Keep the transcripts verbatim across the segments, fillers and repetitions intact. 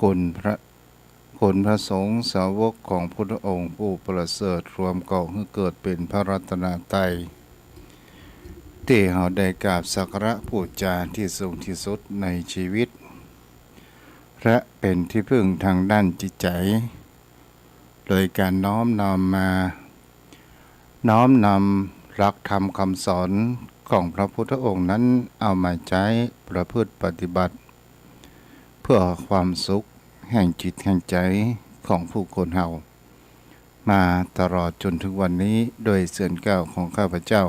คุณพระ คุณพระสงฆ์สาวกของพุทธองค์ผู้ประเสริฐ รวมก่อหื้อเกิดเป๋นพระรัตนตรัย ตี้เฮาได้กราบสักการะปู๋จาตี้สูงตี้สุดในจีวิต และเป๋นตี้พึ่งตางด้านจิตใจ๋ โดยก๋านน้อมนำมา น้อมนำหลักธรรมกำสอนของพระพุทธองค์นั้นเอามาใจ๊ประพฤติปฏิบัติ เพื่อความสุขแห่งจิตแห่งใจ๋ของผู้คนเฮา มาตลอดจ๋นเถิงวันนี้ โดยเสียงกล่าวของข้าพเจ้า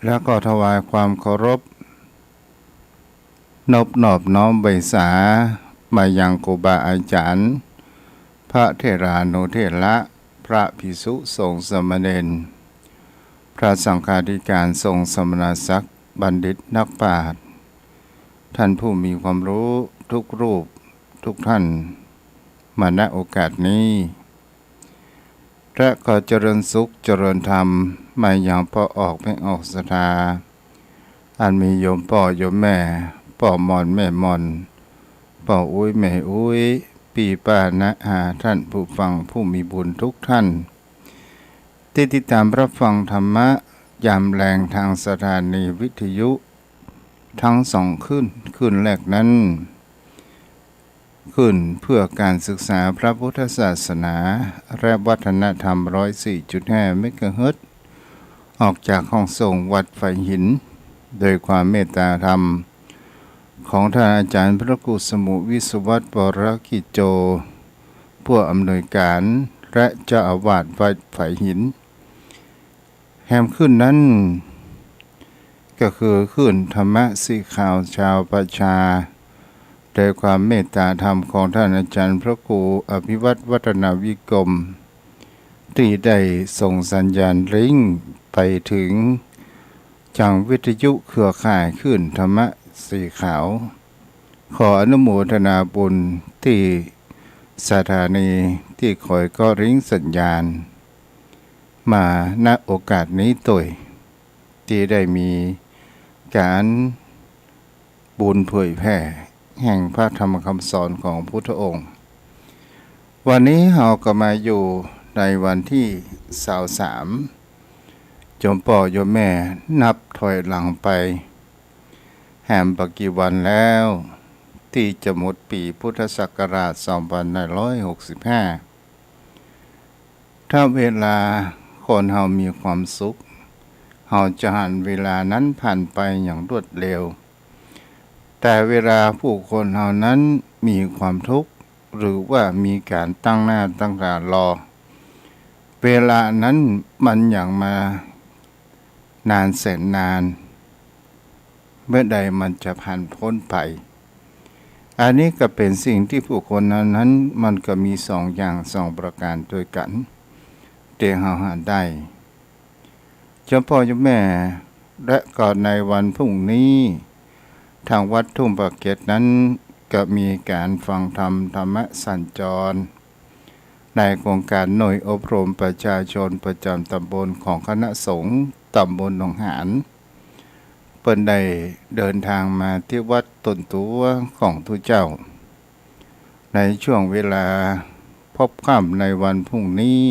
แล้วก็ถวายความเคารพ นบนอบน้อมไหว้สา มายังครูบาอาจ๋ารย์ พระเถรานุเถระ พระภิกษุสงฆ์สามเณร พระสังฆาธิการ สงฆ์สมณศักดิ์ บัณฑิตนักปราชญ์ ท่านผู้มีความรู้ทุกรูปทุกท่าน มา ณ โอกาสนี้ และก็เจริญสุขเจริญธรรม มายังป้อออกแม่ออกศรัทธา อันมีโยมป้อโยมแม่ ป้อหม่อนแม่หม่อน ป้ออุ๊ยแม่อุ๊ย ปี้ป้าน้าอา ท่านผู้ฟังผู้มีบุญทุกท่าน ตี้ติดต๋ามรับฟังธรรมะยามแลงตางสถานีวิทยุ ตึงสองคลื่น คลื่นแรกนั้น คลื่นเพื่อการศึกษาพระพุทธศาสนาและวัฒนธรรม ร้อยสี่จุดห้า เมกะเฮิรตซ์ ออกจากห้องส่งวัดฝายหิน โดยความเมตตาธรรมของท่านอาจ๋ารย์พระครูสมุห์ วิศวัตร วรกิจโจ ผู้อำนวยการและเจ้าอาวาสวัดฝายหิน แหมคลื่นนั้น ก็คือคลื่นธรรมะสีขาวชาวประชา โดยความเมตตาธรรมของท่านอาจ๋ารย์พระครูอภิวัตร วัฒนวิกรม ตี้ได้ส่งสัญญาณลิงก์ไปเถิงยังวิทยุเครือข่ายคลื่นธรรมะสีขาว ขออนุโมทนาบุญตี้สถานีตี้คอยเกาะลิงก์สัญญาณ มา ณ โอกาสนี้ตวย ตี้ได้มีก๋านบุญเผยแผ่แห่งพระธรรมกำสอนของพุทธองค์ วันนี้เฮาก็มาอยู่ในวันตี้ซาวสาม โยมป้อโยมแม่นับถอยหลังไป แหมบ่กี่วันแล้ว ตี้จะหมดปี๋พุทธศักราช สองพันห้าร้อยหกสิบห้า ถ้าเวลาคนเฮามีความสุข เฮาจะหันเวลานั้นผ่านไปอย่างรวดเร็ว แต่เวลาผู้คนเฮานั้นมีความทุกข์ หรือว่ามีก๋านตั้งหน้าตั้งต๋ารอ เวลานั้นมันยังมานานแสนนาน เมื่อใดมันจะผ่านป๊นไป อันนี้ก็เป๋นสิ่งตี้ผู้คนเฮานั้น มันก็มีสองอย่างสองประก๋านตวยกั๋น ตี้เฮาหันได้ โยมป้อโยมแม่ และก็ในวันพรุ่งนี้ ตางวัดทุ่งปาเก็ดนั้น ก็มีก๋านฟังธรรม ธรรมสัญจร ในโครงก๋านหน่วยอบรมประชาชนประจ๋ำต๋ำบลของคณะสงฆ์ต๋ำบลหนองหาน เปิ้นได้เดินตางมาตี้วัดต้นตั๋วของตุ๊เจ้า ในช่วงเวลาพบค่ำในวันพรุ่งนี้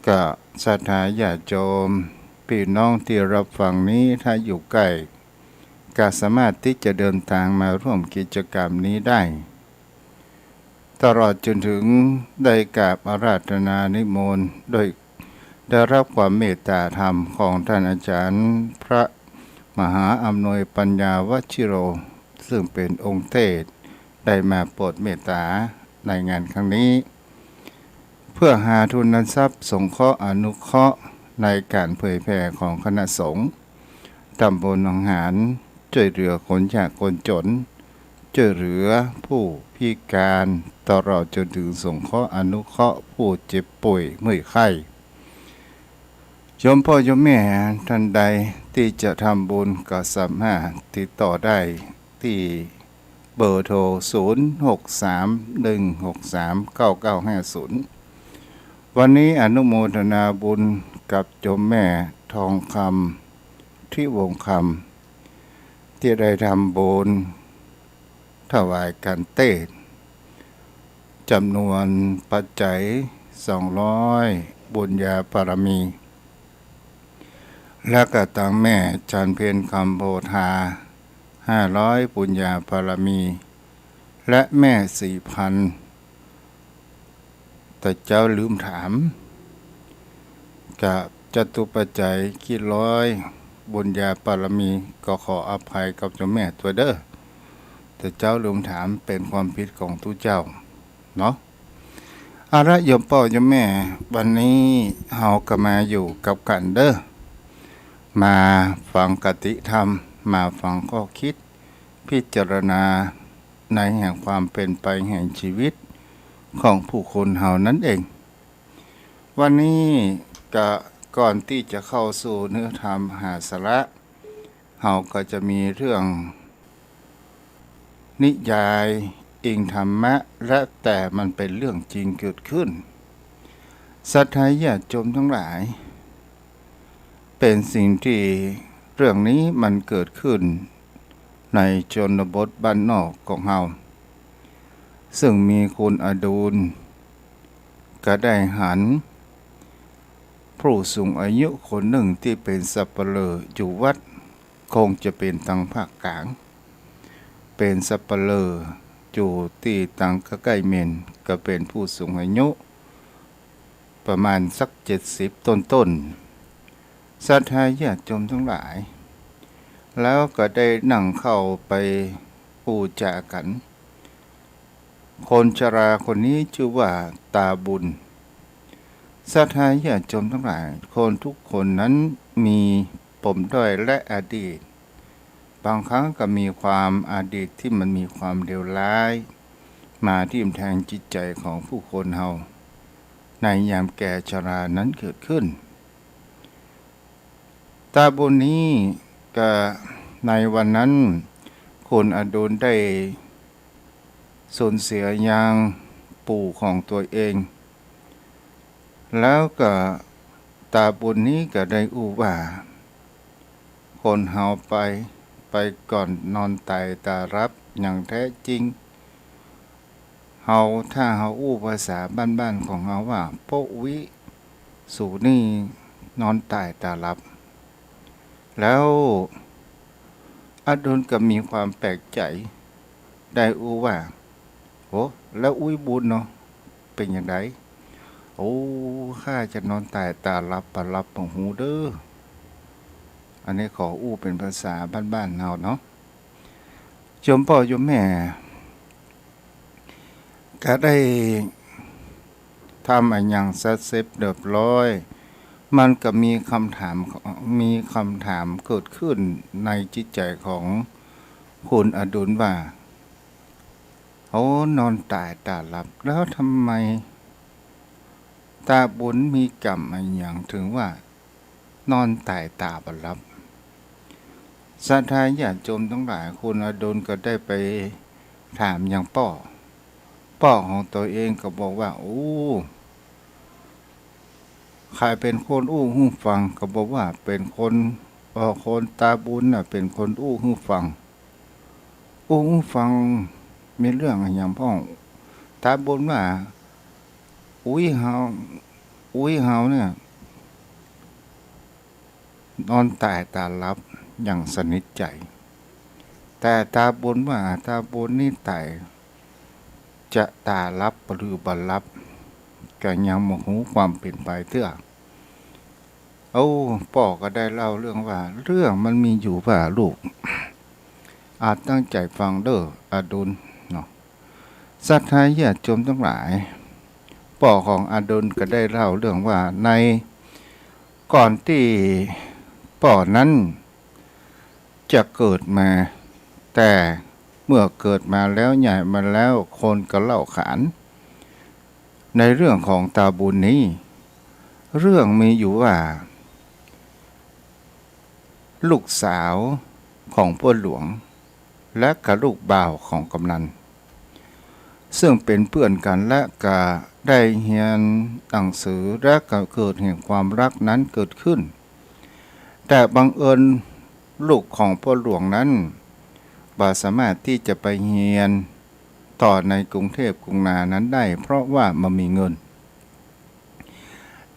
ก็ศรัทธาญาติโยม ปี้น้องตี้รับฟังนี้ ถ้าอยู่ใก้ ก็สามารถตี้จะเดินตางมาร่วมกิจกรรมนี้ได้ ตลอดจ๋นเถิงได้กราบอาราธนานิมนต์ โดยได้รับความเมตตาธรรมของท่านอาจ๋ารย์พระมหาอำนวยปัญญาวชิโร ซึ่งเป๋นองค์เทศน์ ได้มาโปรดเมตตาในงานครั้งนี้ เพื่อหาทุนทรัพย์สงเคราะห์อนุเคราะห์ในก๋านเผยแผ่ของคณะสงฆ์ต๋ำบลหนองหาน จ้วยเหลือคนยากคนจ๋น จ้วยเหลือผู้พิก๋าน ตลอดจ๋นเถิงสงเคราะห์อนุเคราะห์ผู้เจ็บป่วยเมื่อยไข้ โยมป้อโยมแม่ต้านใดตี้จะทำบุญก็สามารถติดต่อได้ตี้เบอร์โทร ศูนย์ หก สาม หนึ่ง หก สาม เก้า เก้า ห้า ศูนย์ วันนี้อนุโมทนาบุญกับโยมแม่ทองคำ ทิวงศ์คำ ตี้ได้ทำบุญ ถวายการเตศน์ จ๋ำนวนปัจจัย สองร้อย บุญญาบารมี และก็ตังแม่จันเพ็ญคำโพธา ห้าร้อย บุญญาบารมี และแม่ศรีพันธ์ แต่เจ้าลืมถาม กับจตุปัจจัย เจ็ดร้อย บุญญาบารมี ก็ขออภัยกับโยมแม่ตวยเด้อ แต่เจ้าลืมถาม เป๋นความผิดของตุ๊เจ้าเนาะ เอาละโยมป้อโยมแม่ วันนี้เฮาก็มาอยู่กับกั๋นเด้อ มาฟังคติธรรม มาฟังข้อคิด พิจารณาในแห่งความเป๋นไปแห่งชีวิตของผู้คนเฮานั้นเอง วันนี้ก็ก่อนตี้จะเข้าสู่เนื้อธรรมหาสาระ เฮาก็จะมีเรื่องนิยายอิงธรรมะ และแต่มันเป๋นเรื่องจริงเกิดขึ้น ศรัทธาญาติโยมตังหลาย เป๋นสิ่งตี้เรื่องนี้มันเกิดขึ้นในชนบทบ้านนอกของเฮา ซึ่งมีคุณอดุล ก็ได้หันผู้สูงอายุคนนึ่งตี้เป๋นสัปเหร่ออยู่วัด คงจะเป๋นตังภาคกลาง เป๋นสัปเหร่ออยู่ตี้ตังใก้ๆ เมน ก็เป๋นผู้สูงอายุ ประมาณสัก เจ็ดสิบ ต้นๆ ศรัทธาญาติโยมตังหลาย แล้วก็ได้นั่งเข้าไปอู้จ๋ากั๋น คนชราคนนี้จื้อว่าตาบุญ ศรัทธาญาติโยมตังหลาย คนทุกคนนั้นมีปมด้อยและอดีต บางครั้งก็มีความอดีตตี้มันมีความเลวร้าย มาทิ่มแทงจิตใจ๋ของผู้คนเฮา ในยามแก่ชรานั้นเกิดขึ้น ตาบุญนี้ก็ในวันนั้น คุณอดุลได้สูญเสียยังปู่ของตัวเอง แล้วก็ตาบุญนี้ก็ได้อู้ว่า คนเฮาไป ไปก่อนนอนต๋ายต๋าหลับอย่างแท้จริง เฮา ถ้าเฮาอู้ภาษาบ้านๆ ของเฮาว่า โป๊ะวิ สูนี่นอนต๋ายต๋าหลับ แล้วอดุลก็มีความแปลกใจ๋ ได้อู้ว่า โอ้ แล้วอุ๊ยบุญเนาะ เป๋นอย่างใด โอ้ ข้าจะนอนต๋ายต๋าหลับบ่หลับบ่ฮู้เด้อ อันนี้ขออู้เป๋นภาษาบ้านๆ เฮาเนาะ โยมป้อโยมแม่ ก็ได้ทำอะหยังเสร็จเรียบร้อย มันก็มีกำถาม มีกำถามเกิดขึ้นในจิตใจ๋ของคุณอดุลว่า โอ้ นอนต๋ายต๋าหลับ แล้วทำไมตาบุญมีกรรมอะหยังเถิงว่า นอนต๋ายต๋าบ่หลับ ศรัทธาญาติโยมตังหลาย คุณอดุลก็ได้ไปถามยังป้อ ป้อของตัวเองก็บอกว่า โอ้ ใผเป๋นคนอู้หื้อฟัง ก็บอกว่าเป๋นคน เอ่อ คนตาบุญน่ะเป๋นคนอู้หื้อฟัง อู้หื้อฟัง มีเรื่องอะหยังพ่อง ตาบุญว่า อุ๊ยเฮา อุ๊ยเฮาเนี่ย นอนต๋ายต๋าหลับอย่างสนิทใจ๋ แต่ตาบุญว่า ตาบุญนี่ต๋าย จะต๋าหลับหรือบ่หลับ ก็ยังบ่ฮู้ความเป๋นไปเตื้อ โอ้ ป้อก็ได้เล่าเรื่องว่า เรื่องมันมีอยู่ว่าลูก อาตั้งใจ๋ฟังเด้อ อดุลเนาะ ศรัทธาญาติโยมตังหลาย ป้อของอดุลก็ได้เล่าเรื่องว่า ในก่อนตี้ป้อนั้นจะเกิดมา แต่เมื่อเกิดมาแล้ว ใหญ่มาแล้ว คนก็เล่าขาน ในเรื่องของตาบุญนี้ เรื่องมีอยู่ว่า ลูกสาวของป้อหลวง และก็ลูกบ่าวของกำนัน ซึ่งเป๋นเปื้อนกั๋น และก็ได้เฮียนหนังสือ และก็เกิดแห่งความฮักนั้นเกิดขึ้น แต่บังเอิญลูกของป้อหลวงนั้น บ่สามารถตี้จะไปเฮียนต่อในกรุงเทพกรุงนานั้นได้ เพราะว่าบ่มีเงิน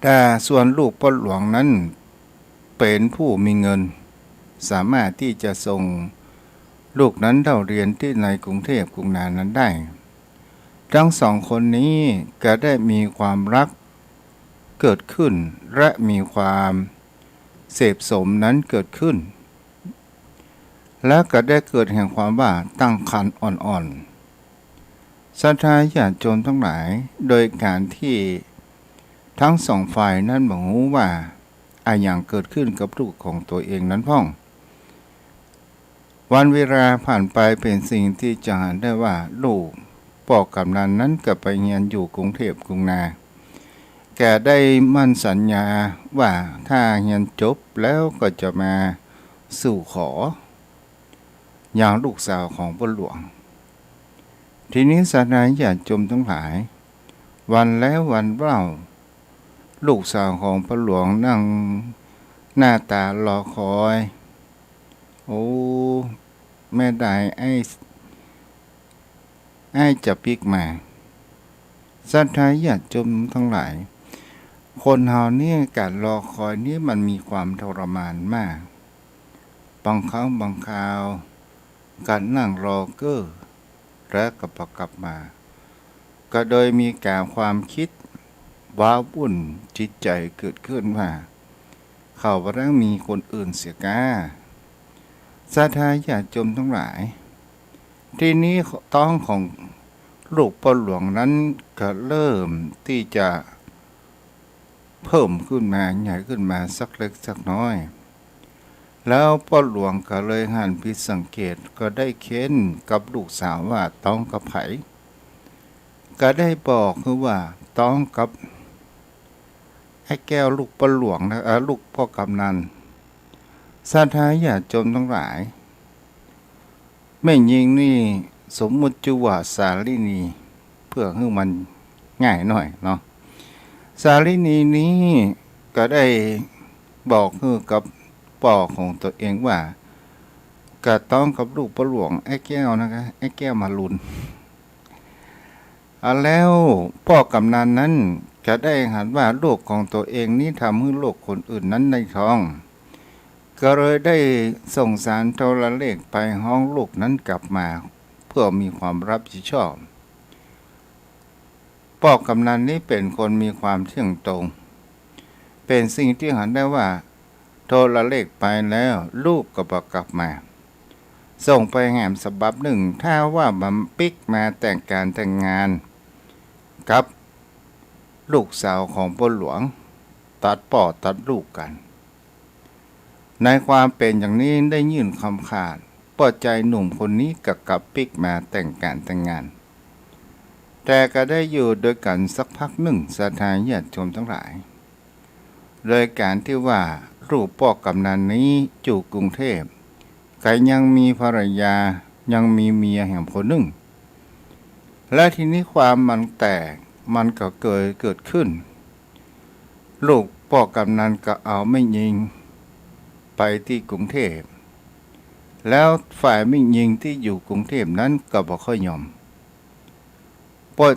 แต่ส่วนลูกป้อหลวงนั้นเป๋นผู้มีเงิน สามารถตี้จะส่งลูกนั้นเล่าเฮียนตี้ในกรุงเทพกรุงนานั้นได้ ตึงสองคนนี้ก็ได้มีความฮักเกิดขึ้น และมีความเสพสมนั้นเกิดขึ้น และก็ได้เกิดแห่งความว่าตั้งครรภ์อ่อนๆ ศรัทธาญาติโยมตังหลาย โดยก๋านตี้ตึงสองฝ่ายนั้นบ่ฮู้ว่าอะหยังเกิดขึ้นกับลูกของตั๋วเองนั้นพ่อง วันเวลาผ่านไปเป๋นสิ่งตี้จะหันได้ว่าลูกป้อกำนันนั้นก็ไปเฮียนอยู่กรุงเทพกรุงนา ก็ได้มั่นสัญญาว่าถ้าเฮียนจบแล้วก็จะมาสู่ขอ อย่างลูกสาวของป้อหลวง ทีนี้ศรัทธาญาติโยมตังหลาย วันแล้ววันเล่า ลูกสาวของป้อหลวงนั่งหน้าตารอคอย โอ้ แม่ใดไอ้ ไอ้จะปิ๊กมา ศรัทธาญาติโยมตังหลาย คนเฮาเนี่ยก๋านรอคอยนี่มันมีความทรมานมาก บางครั้งบางคราวก๋านนั่งรอเก้อ แล้วก็บ่กลับมา ก็โดยมีก๋านความกึ๊ดว้าวุ่นจิตใจ๋เกิดขึ้นว่า เขาบ่ได้มีคนอื่นเสียก้า ศรัทธาญาติโยมตังหลาย ทีนี้ต๊องของลูกป้อหลวงนั้นก็เริ่มตี้จะเพิ่มขึ้นมา ใหญ่ขึ้นมาสักเล็กสักน้อย แล้วป้อหลวงก็เลยหันผิดสังเกต ก็ได้เค้นกับลูกสาวว่าต๊องกับใผ ก็ได้บอกคือว่าต๊องกับไอ้แก้วลูกป้อหลวงนะ เอ่อ ลูกป้อกำนัน ศรัทธาญาติโยมตังหลาย แม่ญิงนี่สมมุติจื้อว่าสาลินี เพื่อหื้อมันง่ายหน้อยเนาะ สาลินีนี้ก็ได้บอกหื้อกับป้อของตั๋วเองว่า ก็ต๊องกับลูกป้อหลวงไอ้แก้วนะคะ ไอ้แก้วมาลุน อ่า แล้วป้อกำนันนั้นก็ได้หันว่าลูกของตั๋วเองนี้ทำหื้อลูกคนอื่นนั้นได้ท้อง ก็เลยได้ส่งสารโทรเลขไปฮ้องลูกนั้นกลับมา เพื่อมีความรับผิดชอบ ป้อกำนันนี้เป๋นคนมีความเที่ยงตรง เป๋นสิ่งตี้หันได้ว่า โทรเลขไปแล้วลูกก็บ่กลับมา ส่งไปแหมฉบับนึ่ง ถ้าว่าบ่ปิ๊กมาแต่งก๋านแต่งงานกับลูกสาวของป้อหลวง ตัดป้อตัดลูกกั๋น ในความเป๋นอย่างนี้ได้ยื่นคำขาด ป้อจายหนุ่มคนนี้ก็กลับปิ๊กมาแต่งก๋านแต่งงาน แต่ก็ได้อยู่โดยกั๋นสักพักนึ่ง ศรัทธาญาติโยมตังหลาย โดยก๋านตี้ว่าลูกป้อกำนันนี้อยู่กรุงเทพ ก็ยังมีภรรยา ยังมีเมียแหมคนนึ่ง และทีนี้ความมันแตก มันก็เกยเกิดขึ้น ลูกป้อกำนันก็เอาแม่ญิงไปตี้กรุงเทพ แล้วฝ่ายแม่ญิงตี้อยู่กรุงเทพนั้นก็บ่ค่อยยอม ป้อ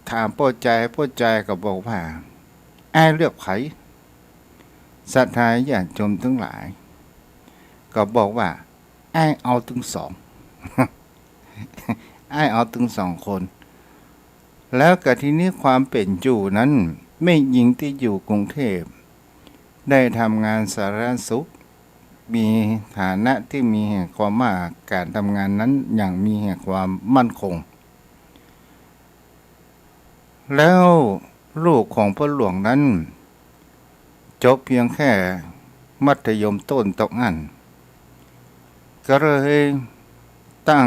ถามป้อจาย ป้อจายก็บอกว่า อ้ายเลือกใผ ศรัทธาญาติโยมตังหลาย ก็บอกว่า อ้ายเอาตึงสอง อ้ายเอาตึงสองคน แล้วก็ทีนี้ความเป๋นอยู่นั้น แม่ญิงตี้อยู่กรุงเทพ ได้ทำงานสาธารณสุข มีฐานะตี้มีแหมความว่าก๋านทำงานนั้นอย่างมีแหมความมั่นคง แล้วลูกของป้อหลวงนั้น จบเพียงแค่มัธยมต้นเต้าอั้น ก็เลยตั้ง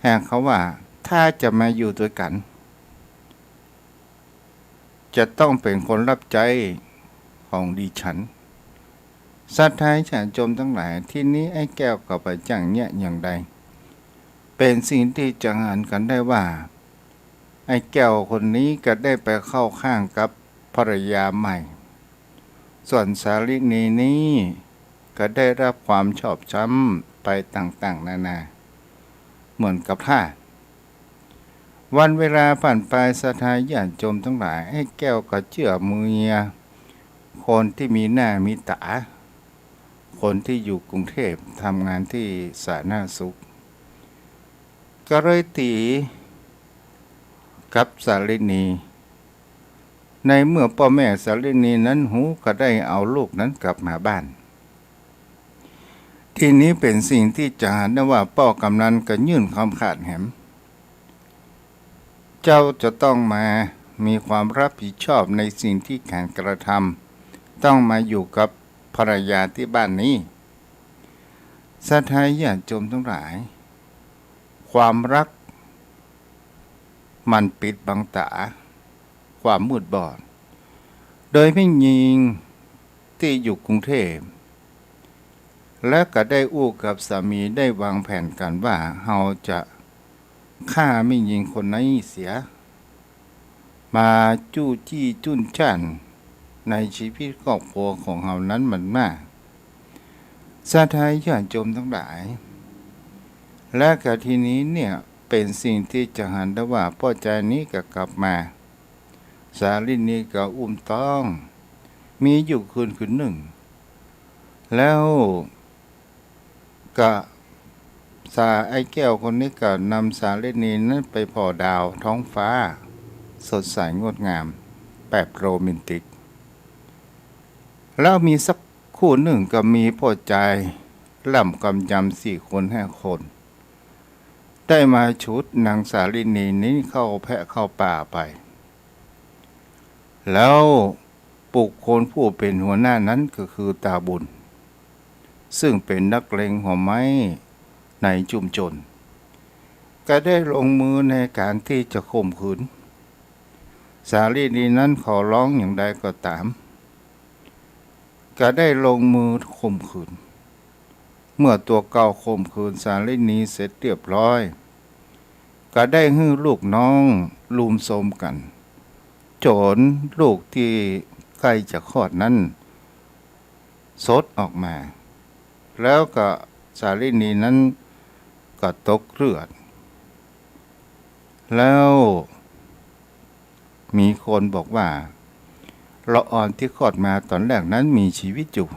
แหมความว่า ถ้าจะมาอยู่ตวยกั๋น จะต้องเป๋นคนฮับใจ๊ของดิฉัน ศรัทธาญาติโยมตังหลาย ทีนี้ไอ้แก้วก็บ่จ้างเยียะอย่างใด เป๋นสิ่งตี้จะหันกั๋นได้ว่า ไอ้แก้วคนนี้ก็ได้ไปเข้าข้างกับภรรยาใหม่ ส่วนสาลินีนี้ก็ได้ฮับความชอบช้ำไปต่างๆ นานา เหมือนกับถ้า วันเวลาผ่านไป ศรัทธาญาติโยมตังหลาย ไอ้แก้วก็เจื้อเมียคนตี้มีหน้ามีต๋า คนตี้อยู่กรุงเทพฯ ทำงานตี้สาธารณสุข ก็เลยตี๋กับสาลินี ในเมื่อป้อแม่สาลินีนั้นฮู้ก็ได้เอาลูกนั้นกลับมาบ้าน ทีนี้เป๋นสิ่งตี้จะหันได้ว่าป้อกำนันก็ยื่นคำขาดแหม เจ้าจะต้องมามีความรับผิดชอบในสิ่งตี้แขนกระทำ ต้องมาอยู่กับภรรยาตี้บ้านนี้ ศรัทธาญาติโยมตังหลาย ความฮักมันปิดบังต๋า ความมืดบอด โดยแม่ญิงตี้อยู่กรุงเทพฯ และก็ได้อู้กับสามี ได้วางแผนกั๋นว่าเฮาจะฆ่าแม่ญิงคนนี้เสีย มาจู้จี้จุ้นจ้านในชีวิตครอบครัวของเฮานั้นมันมาก ศรัทธาญาติโยมตังหลาย และก็ทีนี้เนี่ยเป๋นสิ่งตี้จะหันได้ว่าป้อจายนี้ก็กลับมา สาลินีก็อุ้มต๊อง มีอยู่คืนคืนนึ่ง แล้วก็สา ไอ้แก้วคนนี้ก็นำสาลินีนั้นไปผ่อดาวท้องฟ้า สดใสงดงาม แบบโรแมนติก แล้วมีสักคู่นึ่งก็มีป้อจายล่ำกำยำสี่คนห้าคน ได้มาฉุดนางสาลินีนี้เข้าแพะเข้าป่าไป แล้วบุคคลผู้เป๋นหัวหน้านั้นก็คือตาบุญ ซึ่งเป๋นนักเลงหัวไม้ในชุมชน ก็ได้ลงมือในก๋านตี้จะข่มขืน สาลินีนั้นขอร้องอย่างใดก็ต๋าม ก็ได้ลงมือข่มขืน เมื่อตั๋วเก่าข่มขืนสาลินีเสร็จเรียบร้อย ก็ได้หื้อลูกน้องลุมโทรมกั๋น จ๋นลูกตี้ใก้จะคลอดนั้นสดออกมา แล้วก็สาลินีนั้นก็ตกเลือด แล้วมีคนบอกว่า ละอ่อนตี้คลอดมาต๋อนแรกนั้นมีชีวิตอยู่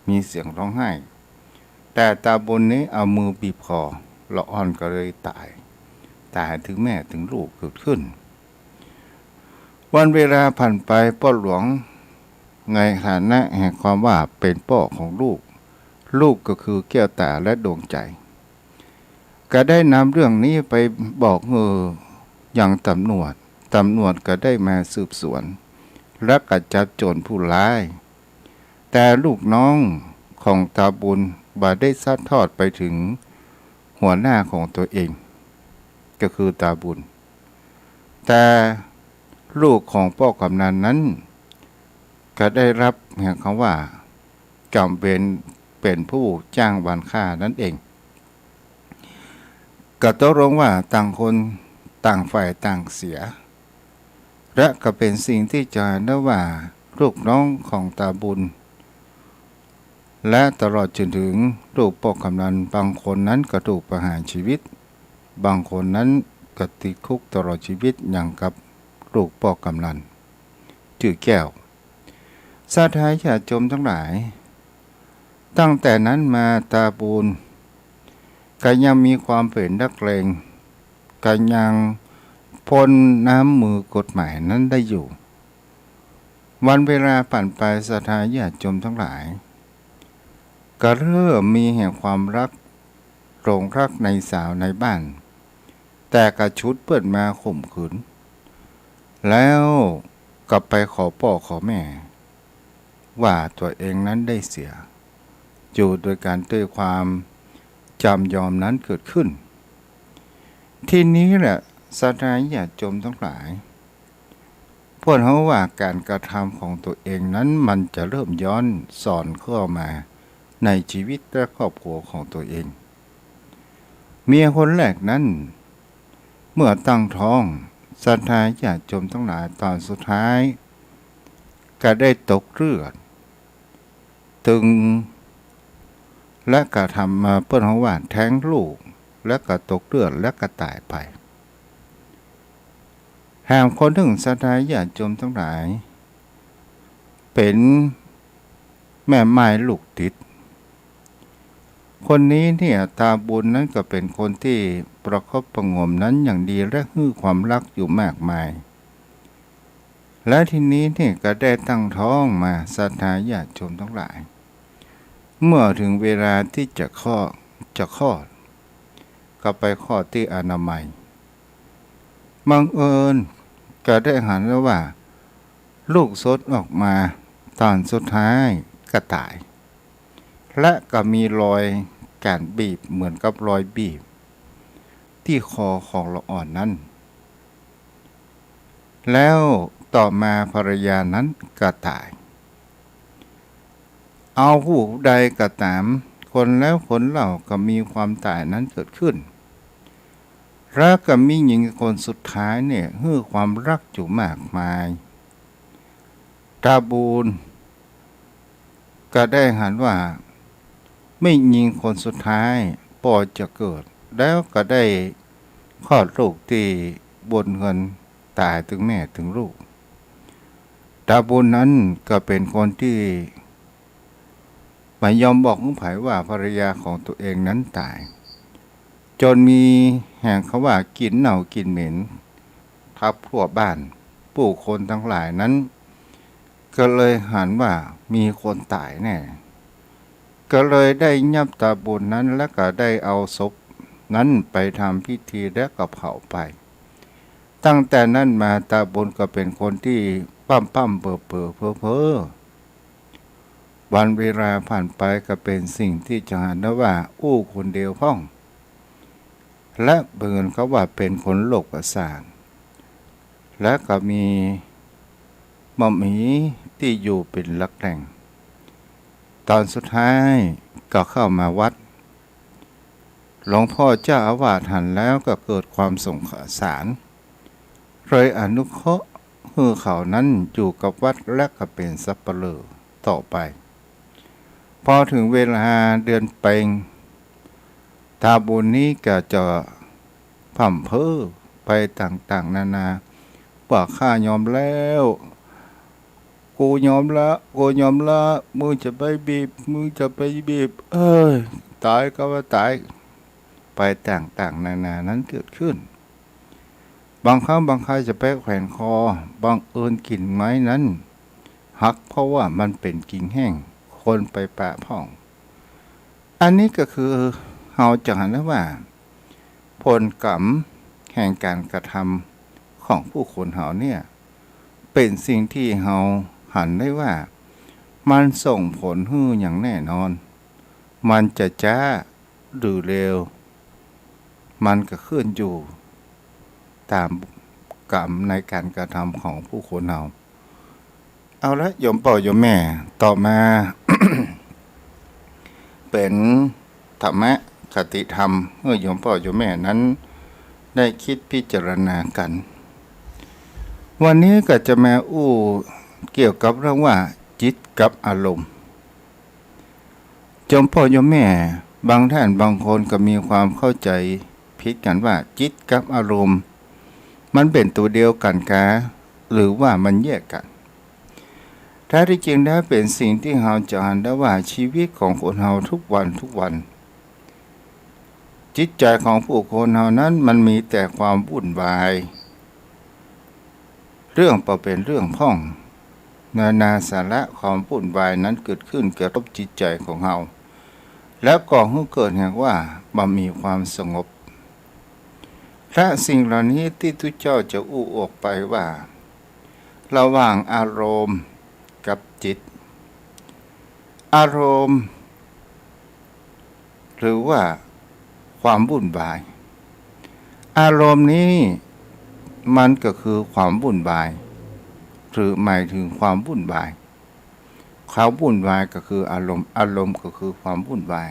มีเสียงฮ้องไห้ แต่ตาบุญนี้เอามือบีบคอ ละอ่อนก็เลยต๋าย ต๋ายตึงแม่ตึงลูกเกิดขึ้น วันเวลาผ่านไป ป้อหลวงในฐานะแห่งความว่าเป๋นป้อของลูก ลูกก็คือแก้วต๋าและดวงใจ๋ ก็ได้นำเรื่องนี้ไปบอกหื้อยังต๋ำรวจ ต๋ำรวจก็ได้มาสืบสวน และก็จับโจ๋รผู้ร้าย แต่ลูกน้องของตาบุญบ่ได้ซัดทอดไปเถิงหัวหน้าของตั๋วเอง ก็คือตาบุญ แต่ลูกของป้อกำนันนั้น ก็ได้ฮับแห่งกำว่า กำเป๋น เป๋นผู้จ้างวานฆ่านั้นเอง ก็ตกลงว่าต่างคนต่างฝ่ายต่างเสีย และก็เป๋นสิ่งตี้จะหันได้ว่าลูกน้องของตาบุญ และตลอดจนเถิงลูกป้อกำนัน บางคนนั้นก็ถูกประหารชีวิต บางคนนั้นก็ติดคุกตลอดชีวิตอย่างกับลูกป้อกำนัน จื้อแก้ว ศรัทธาญาติโยมตังหลาย ตั้งแต่นั้นมาตาบุญก็ยังมีความเป๋นนักเลง ก็ยังป๊นน้ำมือกฎหมายนั้นได้อยู่ วันเวลาผ่านไป ศรัทธาญาติโยมตังหลาย ก็เริ่มมีแห่งความฮัก หลงฮักในสาวในบ้าน แต่ก็ฉุดเปิ้นมาข่มขืน แล้วก็ไปขอป้อขอแม่ ว่าตั๋วเองนั้นได้เสีย อยู่โดยก๋านด้วยความจำยอมนั้นเกิดขึ้น ทีนี้แหละ ศรัทธาญาติโยมตังหลาย เปิ้นฮู้ว่าก๋านกระทำของตั๋วเองนั้นมันจะเริ่มย้อนสอนเข้ามาในชีวิตและครอบครัวของตั๋วเอง เมียคนแรกนั้น เมื่อตั้งท้อง ศรัทธาญาติโยมตังหลาย ต๋อนสุดท้ายก็ได้ตกเลือด ตึง และกระทำมาเปิ้นฮ้องว่าแท้งลูก และก็ตกเลือด และก็ต๋ายไป แถมคนนึ่ง ศรัทธาญาติโยมตังหลาย เป๋นแม่ม่ายลูกติด คนนี้เนี่ย ตาบุญนั้นก็เป๋นคนตี้ประคบประหงมนั้นอย่างดี และหื้อความฮักอยู่มากมาย และทีนี้เนี่ยก็ได้ตั้งท้องมา ศรัทธาญาติโยมตังหลาย เมื่อเถิงเวลาตี้จะคลอด จะคลอด ก็ไปคลอดตี้อนามัย บังเอิญก็ได้หันแล้วว่า ลูกสดออกมา ต๋อนสุดท้ายก็ต๋าย และก็มีรอยก๋านบีบเหมือนกับรอยบีบตี้คอของละอ่อนนั้น แล้วต่อมาภรรยานั้นก็ต๋าย เอาผู้ใดก็ต๋าม คนแล้วคนเล่าก็มีความต๋ายนั้นเกิดขึ้น แล้วก็แม่ญิงคนสุดท้ายเนี่ย หื้อความฮักอยู่มากมาย ตาบุญก็ได้หันว่า แม่ญิงคนสุดท้ายปอจะเกิด แล้วก็ได้คลอดลูกตี้บนเฮือน ต๋ายตึงแม่ตึงลูก ตาบุญนั้นก็เป๋นคนตี้บ่ยอมบอกหื้อใผว่าภรรยาของตั๋วเองนั้นต๋าย จ๋นมีแหงเขาว่า กลิ่นเน่ากลิ่นเหม็น ทับทั่วบ้าน ผู้คนตังหลายนั้น ก็เลยหันว่ามีคนต๋ายแน่ ก็เลยได้ยับตาบุญนั้น และก็ได้เอาศพนั้นไปทำพิธี และก็เผาไป ตั้งแต่นั้นมาตาบุญก็เป๋นคนตี้พร่ำๆเป๋อๆ เพ้อๆ วันเวลาผ่านไปก็เป๋นสิ่งตี้จะหันได้ว่าอู้คนเดียวพ่อง และเหมือนกับว่าเป๋นคนโรคประสาท และก็มีบ่มีตี้อยู่เป๋นหลักแหล่ง ต๋อนสุดท้ายก็เข้ามาวัด หลวงพ่อเจ้าอาวาสหันแล้วก็เกิดความสงสาร เลยอนุเคราะห์หื้อเขานั้นอยู่กับวัด และก็เป๋นสัปเหร่อต่อไป พอเถิงเวลาเดือนเพ็ญ ตาบุญนี้ก็จะพร่ำเพ้อไปต่างๆ นานา ว่า "ข้ายอมแล้ว กูยอมละ กูยอมละ มึงจะไปบีบ มึงจะไปบีบ เอ้ย ต๋ายก็ว่าต๋าย" ไปต่างๆ นานานั้นเกิดขึ้น บางครั้งบางคราวจะไปแขวนคอ บังเอิญกิ่งไม้นั้นหัก เพราะว่ามันเป๋นกิ่งแห้ง คนไปปะพ่อง อันนี้ก็คือเฮาจะหันได้ว่า ผลกรรมแห่งก๋านกระทำของผู้คนเฮาเนี่ย เป๋นสิ่งตี้เฮาหันได้ว่า มันส่งผลหื้ออย่างแน่นอน มันจะจ๊าหรือเร็ว มันก็ขึ้นอยู่ต๋ามกรรมในก๋านกระทำของผู้คนเฮา เอาละโยมป้อโยมแม่ ต่อมา เป๋นธรรมะคติธรรม หื้อโยมป้อโยมแม่นั้นได้กึ๊ดพิจารณากั๋น วันนี้ก็จะมาอู้เกี่ยวกับเรื่องว่าจิตกับอารมณ์ โยมป้อโยมแม่ บางท่านบางคนก็มีความเข้าใจ๋ผิดกั๋นว่าจิตกับอารมณ์มันเป๋นตั๋วเดียวกั๋นกา หรือว่ามันแยกกั๋น แท้ตี้จริงแล้วเป๋นสิ่งตี้เฮาจะหันได้ว่าชีวิตของคนเฮาทุกวันทุกวัน จิตใจ๋ของผู้คนเฮานั้นมันมีแต่ความวุ่นวาย เรื่องบ่เป๋นเรื่องพ่อง นานาสาระความวุ่นวายนั้นเกิดขึ้นกระทบจิตใจ๋ของเฮา แล้วก่อหื้อเกิดแห่งว่าบ่มีความสงบ และสิ่งเหล่านี้ตี้ตุ๊เจ้าจะอู้ออกไปว่า ระหว่างอารมณ์กับจิต อารมณ์ หรือว่าความวุ่นวาย อารมณ์นี้มันก็คือความวุ่นวาย หรือหมายถึงความวุ่นวาย ความวุ่นวายก็คืออารมณ์ อารมณ์ก็คือความวุ่นวาย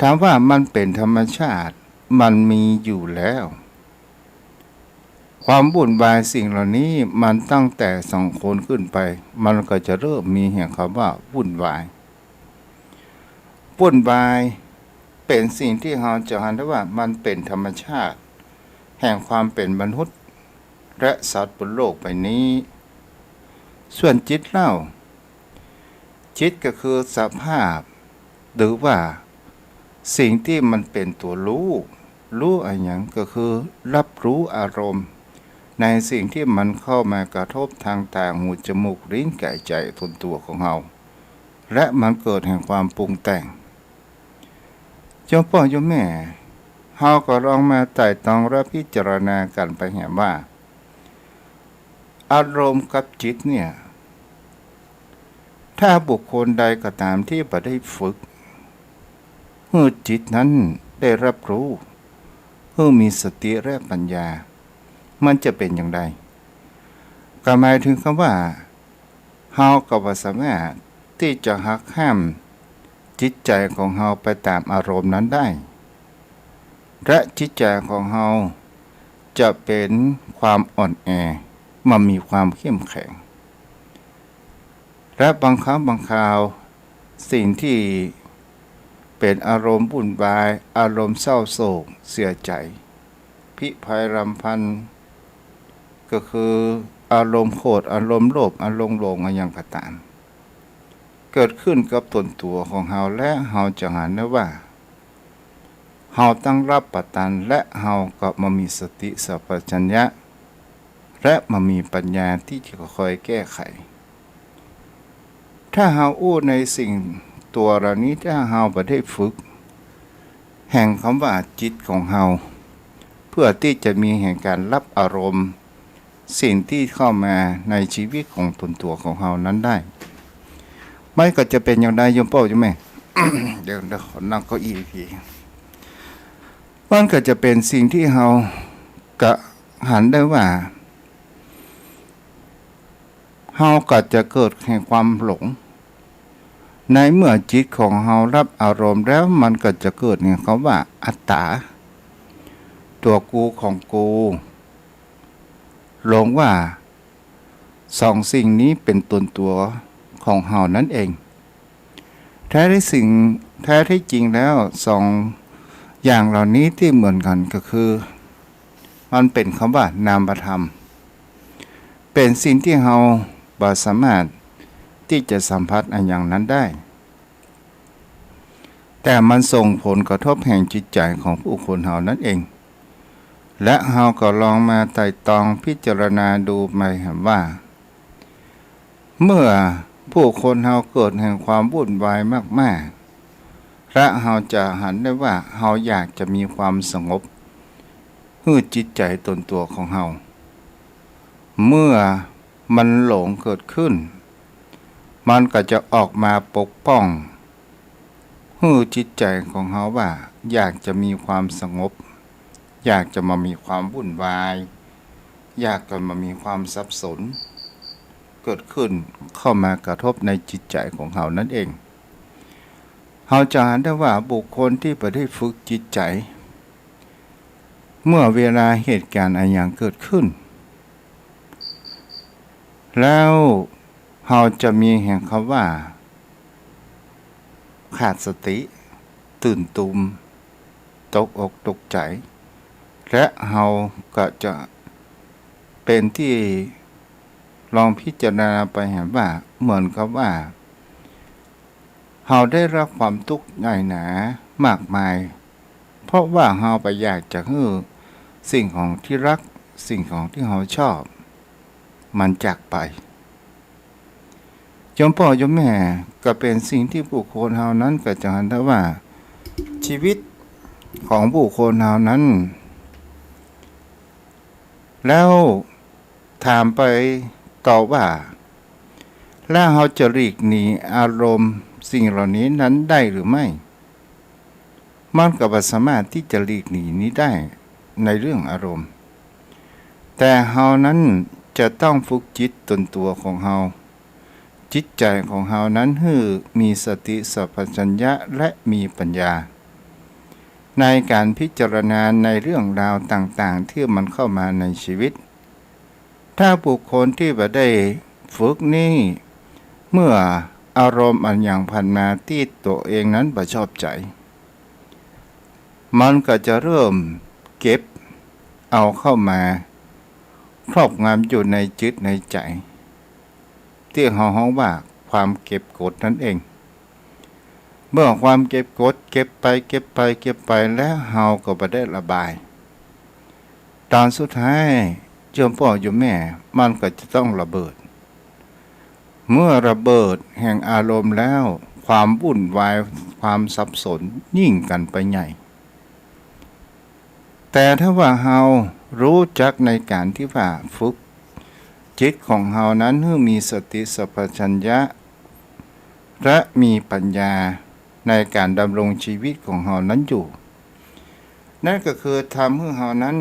ถามว่ามันเป๋นธรรมชาติ มันมีอยู่แล้ว ความวุ่นวายสิ่งเหล่านี้มันตั้งแต่สองคนขึ้นไป มันก็จะเริ่มมีแห่งกำว่าวุ่นวาย วุ่นวาย เป๋นสิ่งตี้เฮาจะหันได้ว่ามันเป๋นธรรมชาติแห่งความเป๋นมนุษย์และสัตว์บนโลกใบนี้ ส่วนจิตเล่า จิตก็คือสภาพ หรือว่าสิ่งตี้มันเป๋นตั๋วฮู้ ฮู้อะหยังก็คือฮับฮู้อารมณ์ ในสิ่งตี้มันเข้ามากระทบตางต๋า หู จมูก ลิ้น ก๋าย ใจ๋ ตนตั๋วของเฮา และมันเกิดแห่งความปรุงแต่ง โยมป้อโยมแม่ เฮาก็ลองมาไต่ตองและพิจารณากั๋นไปแหมว่า อารมณ์กับจิตเนี่ย ถ้าบุคคลใดก็ต๋ามตี้บ่ได้ฝึกหื้อจิตนั้นได้ฮับฮู้ หื้อมีสติและปัญญา มันจะเป๋นอย่างใด ก็หมายเถิงกำว่า เฮาก็บ่สามารถตี้จะหักห้ามจิตใจ๋ของเฮาไปต๋ามอารมณ์นั้นได้ และจิตใจ๋ของเฮาจะเป๋นความอ่อนแอ บ่มีความเข้มแข็ง และบางครั้งบางคราว สิ่งตี้เป๋นอารมณ์วุ่นวาย อารมณ์เศร้าโศกเสียใจ๋ พิไรรำพัน ก็คืออารมณ์โขด อารมณ์โลภ อารมณ์หลงอะหยังก็ต๋าม เกิดขึ้นกับตนตั๋วของเฮา และเฮาจะหันได้ว่า เฮาตั้งฮับบ่ตัน และเฮาก็บ่มีสติสัมปชัญญะ และบ่มีปัญญาตี้จะคอยแก้ไข ถ้าเฮาอู้ในสิ่งตั๋วเหล่านี้ ถ้าเฮาบ่ได้ฝึกแห่งกำว่าจิตของเฮา เพื่อตี้จะมีแห่งก๋านฮับอารมณ์ สิ่งตี้เข้ามาในชีวิตของตนตั๋วของเฮานั้นได้ มันก็จะเป๋นอย่างใดโยมป้อโยมแม่ เดี๋ยว เดี๋ยวขอนั่งเก้าอี้พี มันก็จะเป๋นสิ่งตี้เฮาก็หันได้ว่า เฮาก็จะเกิดแห่งความหลง ในเมื่อจิตของเฮาฮับอารมณ์แล้ว มันก็จะเกิดแห่งกำว่าอัตต๋า ตั๋วกูของกู หลงว่าสองสิ่งนี้เป๋นตนตั๋วของเฮานั้นเอง แท้ตี้สิ่ง แท้ตี้จริงแล้วสองอย่างเหล่านี้ตี้เหมือนกั๋นก็คือ มันเป๋นกำว่านามธรรม เป๋นสิ่งตี้เฮาบ่สามารถตี้จะสัมผัสอะหยังนั้นได้ แต่มันส่งผลกระทบแห่งจิตใจ๋ของบุคคลเฮานั้นเอง และเฮาก็ลองมาไต่ตองพิจารณาดูใหม่แหมว่า เมื่อบุคคลเฮาเกิดแห่งความวุ่นวายมากๆ และเฮาจะหันได้ว่าเฮาอยากจะมีความสงบ หื้อจิตใจ๋ตนตั๋วของเฮา เมื่อมันหลงเกิดขึ้น มันก็จะออกมาปกป้อง หื้อจิตใจ๋ของเฮาว่าอยากจะมีความสงบ อยากจะบ่มีความวุ่นวาย อยากจะบ่มีความสับสน เกิดขึ้นเข้ามากระทบในจิตใจ๋ของเฮานั้นเอง เฮาจะหันได้ว่าบุคคลตี้บ่ได้ฝึกจิตใจ๋ เมื่อเวลาเหตุก๋ารณ์อะหยังเกิดขึ้น แล้วเฮาจะมีแห่งกำว่าขาดสติ ตื่นตูม ตกอกตกใจ๋ และเฮาก็จะเป๋นตี้ลองพิจารณาไปแหมว่า เหมือนกับว่า เฮาได้ฮับความตุ๊กข์หนักหนามากมาย เพราะว่าเฮาไปอยากจะหื้อสิ่งของตี้ฮัก สิ่งของตี้เฮาชอบ มันจากไป โยมป้อโยมแม่ ก็เป๋นสิ่งตี้บุคคลเฮานั้นก็จะหันได้ว่า ชีวิตของบุคคลเฮานั้น แล้วถามไปต่อว่า แล้วเฮาจะหลีกหนีอารมณ์สิ่งเหล่านี้นั้นได้หรือไม่ มันก็บ่สามารถตี้จะหลีกหนีนี้ได้ในเรื่องอารมณ์ แต่เฮานั้นจะต้องฝึกจิตตนตั๋วของเฮา จิตใจ๋ของเฮานั้นหื้อมีสติสัมปชัญญะและมีปัญญา ในก๋านพิจารณาในเรื่องราวต่างๆ ตี้มันเข้ามาในชีวิต ถ้าบุคคลตี้บ่ได้ฝึกนี้ เมื่ออารมณ์อะหยังผ่านมาตี้ตั๋วเองนั้นบ่ชอบใจ๋ มันก็จะเริ่มเก็บเอาเข้ามาครอบงำอยู่ในจิตในใจ๋ ตี้เฮาฮ้องว่าความเก็บกดนั้นเอง เมื่อความเก็บกดเก็บไป เก็บไป เก็บไป แล้วเฮาก็บ่ได้ระบาย ต๋อนสุดท้าย โยมป้อโยมแม่ มันก็จะต้องระเบิด เมื่อระเบิดแห่งอารมณ์แล้ว ความวุ่นวาย ความสับสนยิ่งกั๋นไปใหญ่ แต่ถ้าว่าเฮาฮู้จักในก๋านตี้ว่าฝึกจิตของเฮานั้นหื้อมีสติสัมปชัญญะ และมีปัญญาในก๋านดำรงชีวิตของเฮานั้นอยู่ นั่นก็คือทำหื้อเฮานั้น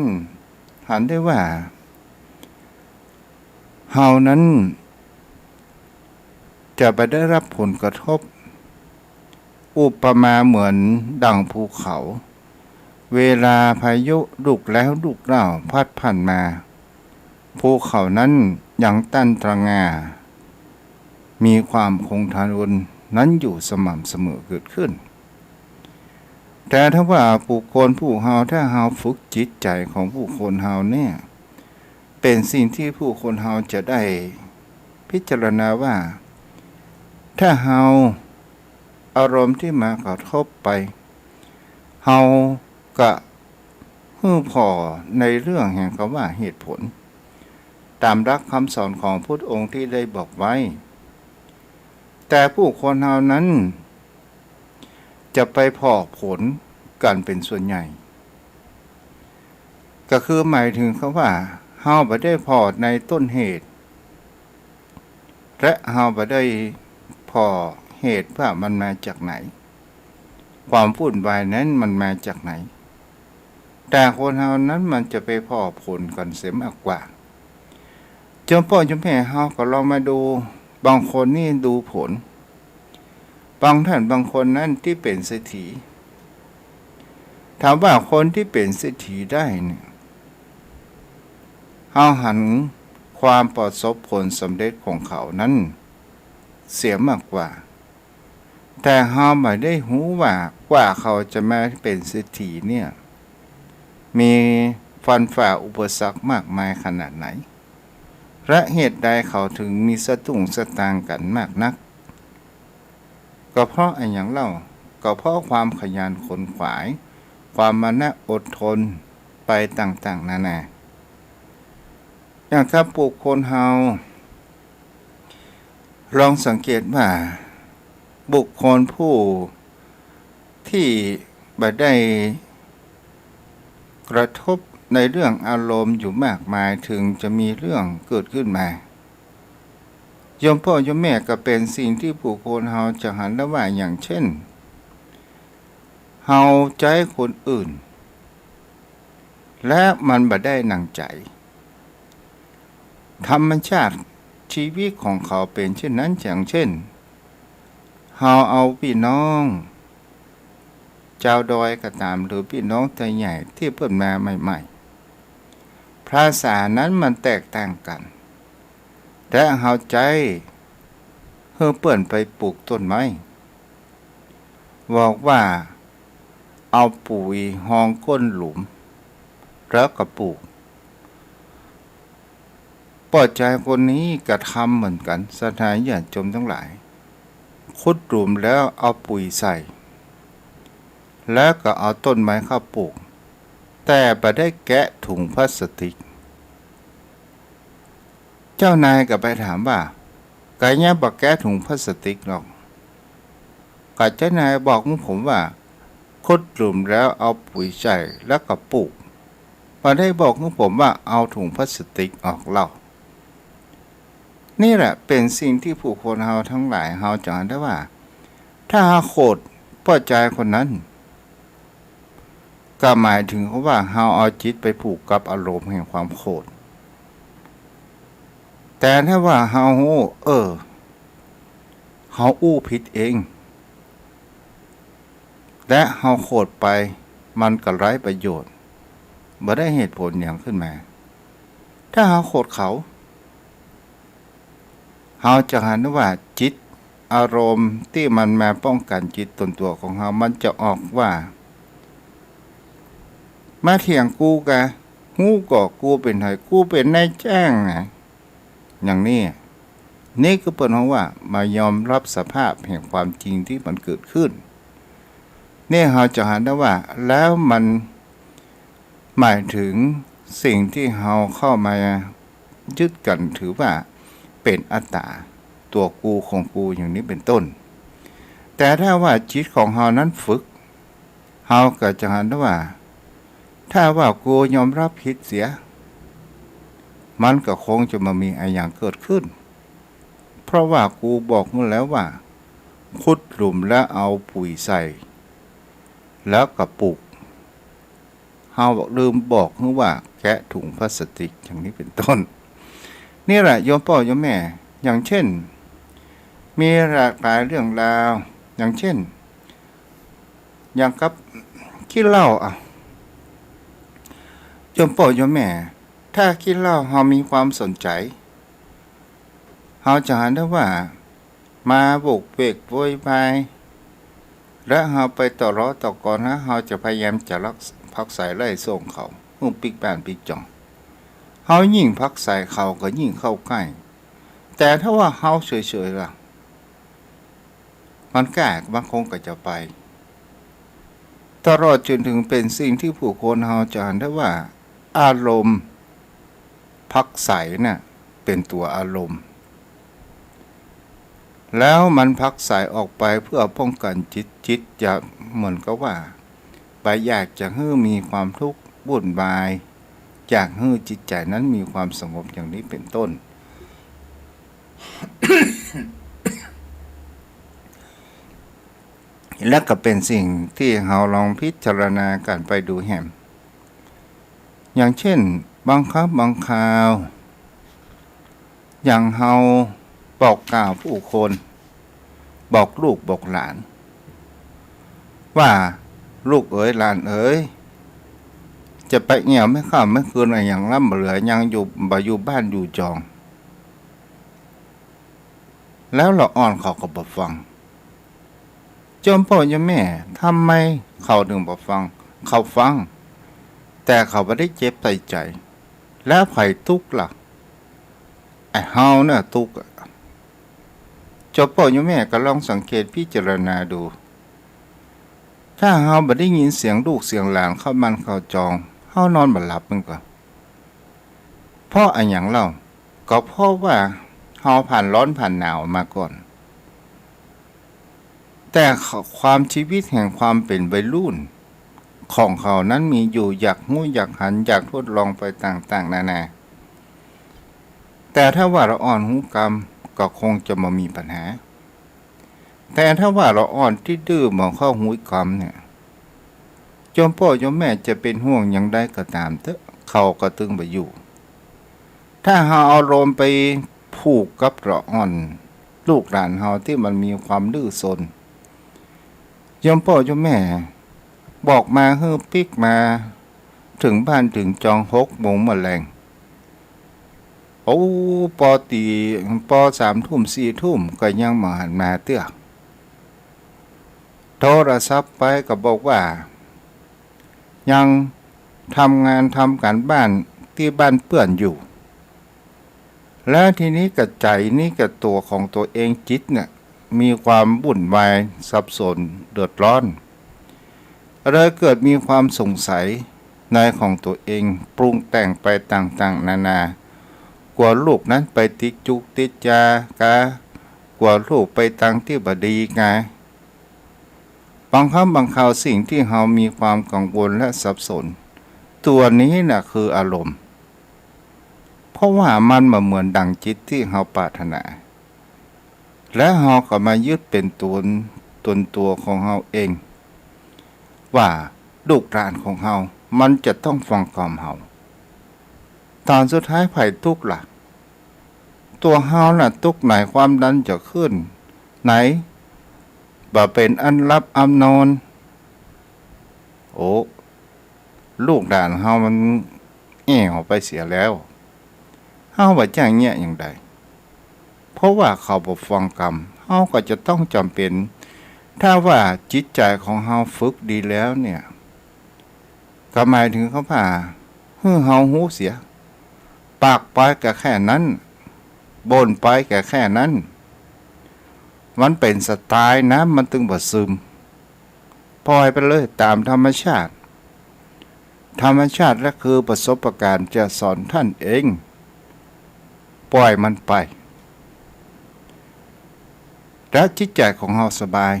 หันได้ว่า เฮานั้นจะบ่ได้ฮับผลกระทบ อุปมาเหมือนดั่งภูเขา เวลาพายุลูกแล้วลูกเล่าพัดผ่านมา ภูเขานั้นยังตั้งตระหง่า มีความคงทนนั้นอยู่สม่ำเสมอเกิดขึ้น แต่ถ้าว่าบุคคลผู้เฮา ถ้าเฮาฝึกจิตใจ๋ของบุคคลเฮาเนี่ย เป๋นสิ่งตี้บุคคลเฮาจะได้พิจารณาว่า ถ้าเฮาอารมณ์ตี้มากระทบไป เฮาก็หื้อผ่อในเรื่องแห่งกำว่าเหตุผล ต๋ามหลักกำสอนของพุทธองค์ตี้ได้บอกไว้ แต่บุคคลเฮานั้น จะไปผ่อผลกั๋นเป๋นส่วนใหญ่ ก็คือหมายถึงกำว่า เฮาบ่ได้ผ่อในต้นเหตุ และเฮาบ่ได้ผ่อเหตุว่ามันมาจากไหน ความวุ่นวายนั้นมันมาจากไหน แต่คนเฮานั้นมันจะไปผ่อผลกั๋นเสียมากกว่า โยมป้อโยมแม่เฮาก็ลองมาดู บางคนนี่ดูผล บางท่านบางคนนั้นตี้เป๋นเศรษฐี ถามว่าคนตี้เป๋นเศรษฐีได้เนี่ย เฮาหันความประสบผลสำเร็จของเขานั้นเสียมากกว่า แต่เฮาบ่ได้ฮู้ว่ากว่าเขาจะมาเป๋นเศรษฐีเนี่ย มีฟันฝ่าอุปสรรคมากมายขนาดไหน และเหตุใดเขาถึงมีสตุ้งสตางค์กั๋นมากนัก ก็เพราะอะหยังเล่า ก็เพราะความขยันขวนขวาย ความมานะอดทนไปต่างๆ นานา อย่างกับบุคคลเฮา ลองสังเกตว่าบุคคลผู้ตี้บ่ได้กระทบในเรื่องอารมณ์อยู่มากมาย ถึงจะมีเรื่องเกิดขึ้นมา โยมป้อโยมแม่ ก็เป๋นสิ่งตี้บุคคลเฮาจะหันได้ว่า อย่างเช่น เฮาใจ๊คนอื่น และมันบ่ได้ดั่งใจ๋ ธรรมชาติชีวิตของเขาเป๋นเช่นนั้น อย่างเช่น เฮาเอาปี้น้องจาวดอยก็ต๋าม หรือปี้น้องไตใหญ่ตี้เปิ้นมาใหม่ๆ ภาษานั้นมันแตกต่างกั๋น และเฮาใจ๊หื้อเปิ้นไปปลูกต้นไม้ บอกว่าเอาปุ๋ยฮองก้นหลุม แล้วก็ปลูก ป้อจายคนนี้ก็ทำเหมือนกั๋น ศรัทธาญาติโยมตังหลาย ขุดหลุมแล้วเอาปุ๋ยใส่ แล้วก็เอาต้นไม้เข้าปลูก แต่บ่ได้แกะถุงพลาสติก เจ้านายก็ไปถามว่า "กะยังบ่แกะถุงพลาสติกหรอก" กะเจ้านายบอกหื้อผมว่า "ขุดหลุมแล้วเอาปุ๋ยใส่แล้วก็ปลูก บ่ได้บอกหื้อผมว่าเอาถุงพลาสติกออกเล่า" นี่แหละเป๋นสิ่งตี้ผู้คนเฮาตังหลายเฮาจะหันได้ว่า ถ้าเฮาโขดป้อจายคนนั้น ก็หมายถึงว่าเฮาเอาจิตไปผูกกับอารมณ์แห่งความโขด แต่ถ้าว่าเฮาฮู้ เออ เฮาอู้ผิดเอง และเฮาโขดไป มันก็ไร้ประโยชน์ บ่ได้เหตุผลหยังขึ้นมา ถ้าเฮาโขดเขา เฮาจะหันว่าจิตอารมณ์ตี้มันมาป้องกั๋นจิตตนตั๋วของเฮา มันจะออกว่า มาเถียงกูกา ฮู้ก่อ กูเป๋นใผ กูเป๋นนายจ้างนะ อย่างนี้ นี่คือเปิ้นฮ้องว่ามายอมฮับสภาพแห่งความจริงตี้มันเกิดขึ้น นี่เฮาจะหันได้ว่า แล้วมันหมายถึงสิ่งตี้เฮาเข้ามายึดกั๋นถือว่าเป๋นอัตตา ตั๋วกูของกู อย่างนี้เป๋นต้น แต่ถ้าว่าจิตของเฮานั้นฝึก เฮาก็จะหันได้ว่า ถ้าว่ากูยอมฮับผิดเสีย มันก็คงจะบ่มีอะหยังเกิดขึ้น เพราะว่ากูบอกมึงแล้วว่า ขุดหลุมแล้วเอาปุ๋ยใส่ แล้วก็ปลูก เฮาลืมบอกมึงว่าแกะถุงพลาสติก อย่างนี้เป๋นต้น นี่แหละโยมป้อโยมแม่ อย่างเช่น มีหลากหลายเรื่องราว อย่างเช่น อย่างกับขี้เหล้าอะ โยมป้อโยมแม่ ถ้าขี้เหล้าเฮามีความสนใจ๋ เฮาจะหันได้ว่า มาโวกเวกโวยวาย และเฮาไปต่อล้อต่อกร แล้วเฮาจะพยายามจะลัก ผลักไสไล่ส่งเขา หื้อปิ๊กบ้านปิ๊กจ่อง เฮายิ่งผลักไสเขาก็ยิ่งเข้าใก้ แต่ถ้าว่าเฮาเฉยๆ ล่ะ มันก้า มันคงก็จะไป ตลอดจนถึงเป๋นสิ่งตี้ผู้คนเฮาจะหันได้ว่า อารมณ์ผลักไสน่ะ เป๋นตั๋วอารมณ์ แล้วมันผลักไสออกไปเพื่อป้องกั๋นจิต จิตจะเหมือนกับว่า บ่อยากจะหื้อมีความทุกข์วุ่นวาย อยากหื้อจิตใจ๋นั้นมีความสงบ อย่างนี้เป๋นต้น และก็เป๋นสิ่งตี้เฮาลองพิจารณากั๋นไปดูแหม อย่างเช่น บางครั้งบางคราว อย่างเฮาบอกกล่าวผู้คน บอกลูกบอกหลาน ว่า ลูกเอ๋ยหลานเอ๋ย จะไปแอ่วแม้ค่ำแม้คืนอะหยังล้ำบ่เหลือ ยังอยู่ บ่อยู่บ้านอยู่จอง แล้วละอ่อนเขาก็บ่ฟัง โยมป้อโยมแม่ ทำไมเขาถึงบ่ฟัง เขาฟัง แต่เขาบ่ได้เจ็บใส่ใจ๋ แล้วใผตุ๊กข์ล่ะ ไอ้เฮาน่ะตุ๊กข์อะ โยมป้อโยมแม่ก็ลองสังเกตพิจารณาดู ถ้าเฮาบ่ได้ยินเสียงลูกเสียงหลานเข้าบ้านเข้าจอง เฮานอนบ่หลับมันก็ เพราะอะหยังเล่า ก็เพราะว่าเฮาผ่านร้อนผ่านหนาวมาก่อน แต่ความชีวิตแห่งความเป๋นวัยรุ่นของเขานั้นมีอยู่ อยากฮู้อยากหัน อยากทดลองไปต่างๆ นานา แต่ถ้าว่าละอ่อนฮู้กำก็คงจะบ่มีปัญหา แต่ถ้าว่าละอ่อนตี้ดื้อบ่เข้าฮู้กำเนี่ย โยมป้อโยมแม่จะเป๋นห่วงอย่างใดก็ต๋ามเต๊อะ เขาก็ตึงบ่อยู่ ถ้าเฮาเอาอารมณ์ไปผูกกับละอ่อน ลูกหลานเฮาตี้มันมีความดื้อซน โยมป้อโยมแม่ บอกมาหื้อปิ๊กมา เถิงบ้านเถิงจองหกโมงเมื่อแลง โอ้ ปอตี ปอสามทุ่มสี่ทุ่มก็ยังบ่หันมาเตื้อ โทรศัพท์ไปก็บอกว่า ยังทำงานทำก๋านบ้านตี้บ้านเปื้อนอยู่ แล้วทีนี้ก็ใจ๋นี่ก็ตั๋วของตั๋วเองจิตเนี่ย มีความวุ่นวายสับสนเดือดร้อน เลยเกิดมีความสงสัยในของตั๋วเอง ปรุงแต่งไปต่างๆ นานา กั๋วลูกนั้นไปติดจุ๊กติดยากา กั๋วลูกไปตางตี้บ่ดีกา บางครั้งบางคราวสิ่งตี้เฮามีความกังวลและสับสน ตั๋วนี้น่ะคืออารมณ์ เพราะว่ามันบ่เหมือนดั่งจิตตี้เฮาปรารถนา และเฮาก็มายึดเป๋นต๋น ต๋นตั๋วของเฮาเอง ว่าลูกหลานของเฮามันจะต้องฟังกำเฮา ต๋อนสุดท้ายใผตุ๊กข์ล่ะ ตั๋วเฮาน่ะตุ๊กข์ไหน ความดันจะขึ้นไหน บ่เป๋นอันหลับอันนอน โอ้ ลูกหลานเฮามันแอ่วไปเสียแล้ว เฮาบ่จ้างเยียะอย่างใด เพราะว่าเขาบ่ฟังกำ เฮาก็จะต้องจ๋ำเป๋น ถ้าว่าจิตใจ๋ของเฮาฝึกดีแล้วเนี่ย ก็หมายเถิงกำว่า หื้อเฮาฮู้เสีย ปากไปก็แค่นั้น บ่นไปก็แค่นั้น มันเป๋นสไตล์นะ มันตึงบ่ซึม ปล่อยไปเลยต๋ามธรรมชาติ ธรรมชาติและคือประสบการณ์จะสอนต้านเอง ปล่อยมันไป และจิตใจ๋ของเฮาสบาย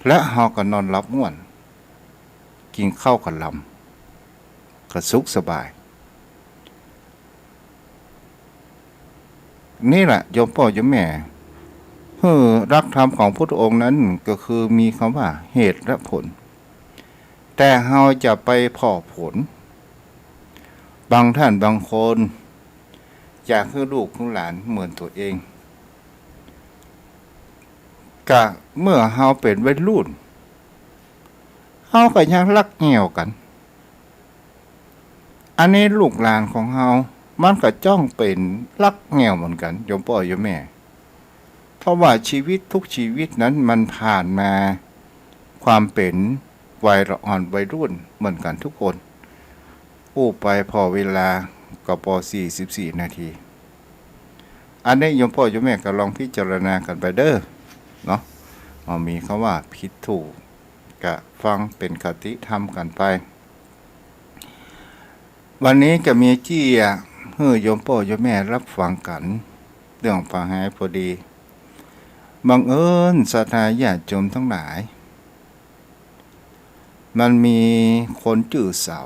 และเฮาก็นอนหลับม่วน กิ๋นข้าวก็ลำ ก็สุขสบาย นี่แหละโยมป้อโยมแม่ หื้อหลักธรรมของพุทธองค์นั้นก็คือมีกำว่าเหตุและผล แต่เฮาจะไปผ่อผล บางต้านบางคน อยากหื้อลูกหื้อหลานเหมือนตั๋วเอง กะเมื่อเฮาเป๋นวัยรุ่น เฮาก็ยังลักแง่วกั๋น อันนี้ลูกหลานของเฮา มันก็จ้องเป๋นลักแง่วเหมือนกั๋น โยมป้อโยมแม่ เพราะว่าชีวิตทุกชีวิตนั้นมันผ่านมาความเป๋นวัยละอ่อนวัยรุ่นเหมือนกั๋นทุกคน อู้ไปผ่อเวลาก็ปอสี่สิบสี่นาที อันนี้โยมป้อโยมแม่ก็ลองพิจารณากั๋นไปเด้อ เนาะ เอามีกำว่าผิดถูก ก็ฟังเป๋นคติธรรมกั๋นไป วันนี้ก็มีเจียะหื้อโยมป้อโยมแม่ฮับฟังกั๋น เรื่องปาหายพอดี บังเอิญศรัทธาญาติโยมตังหลาย มันมีคนจื้อเสา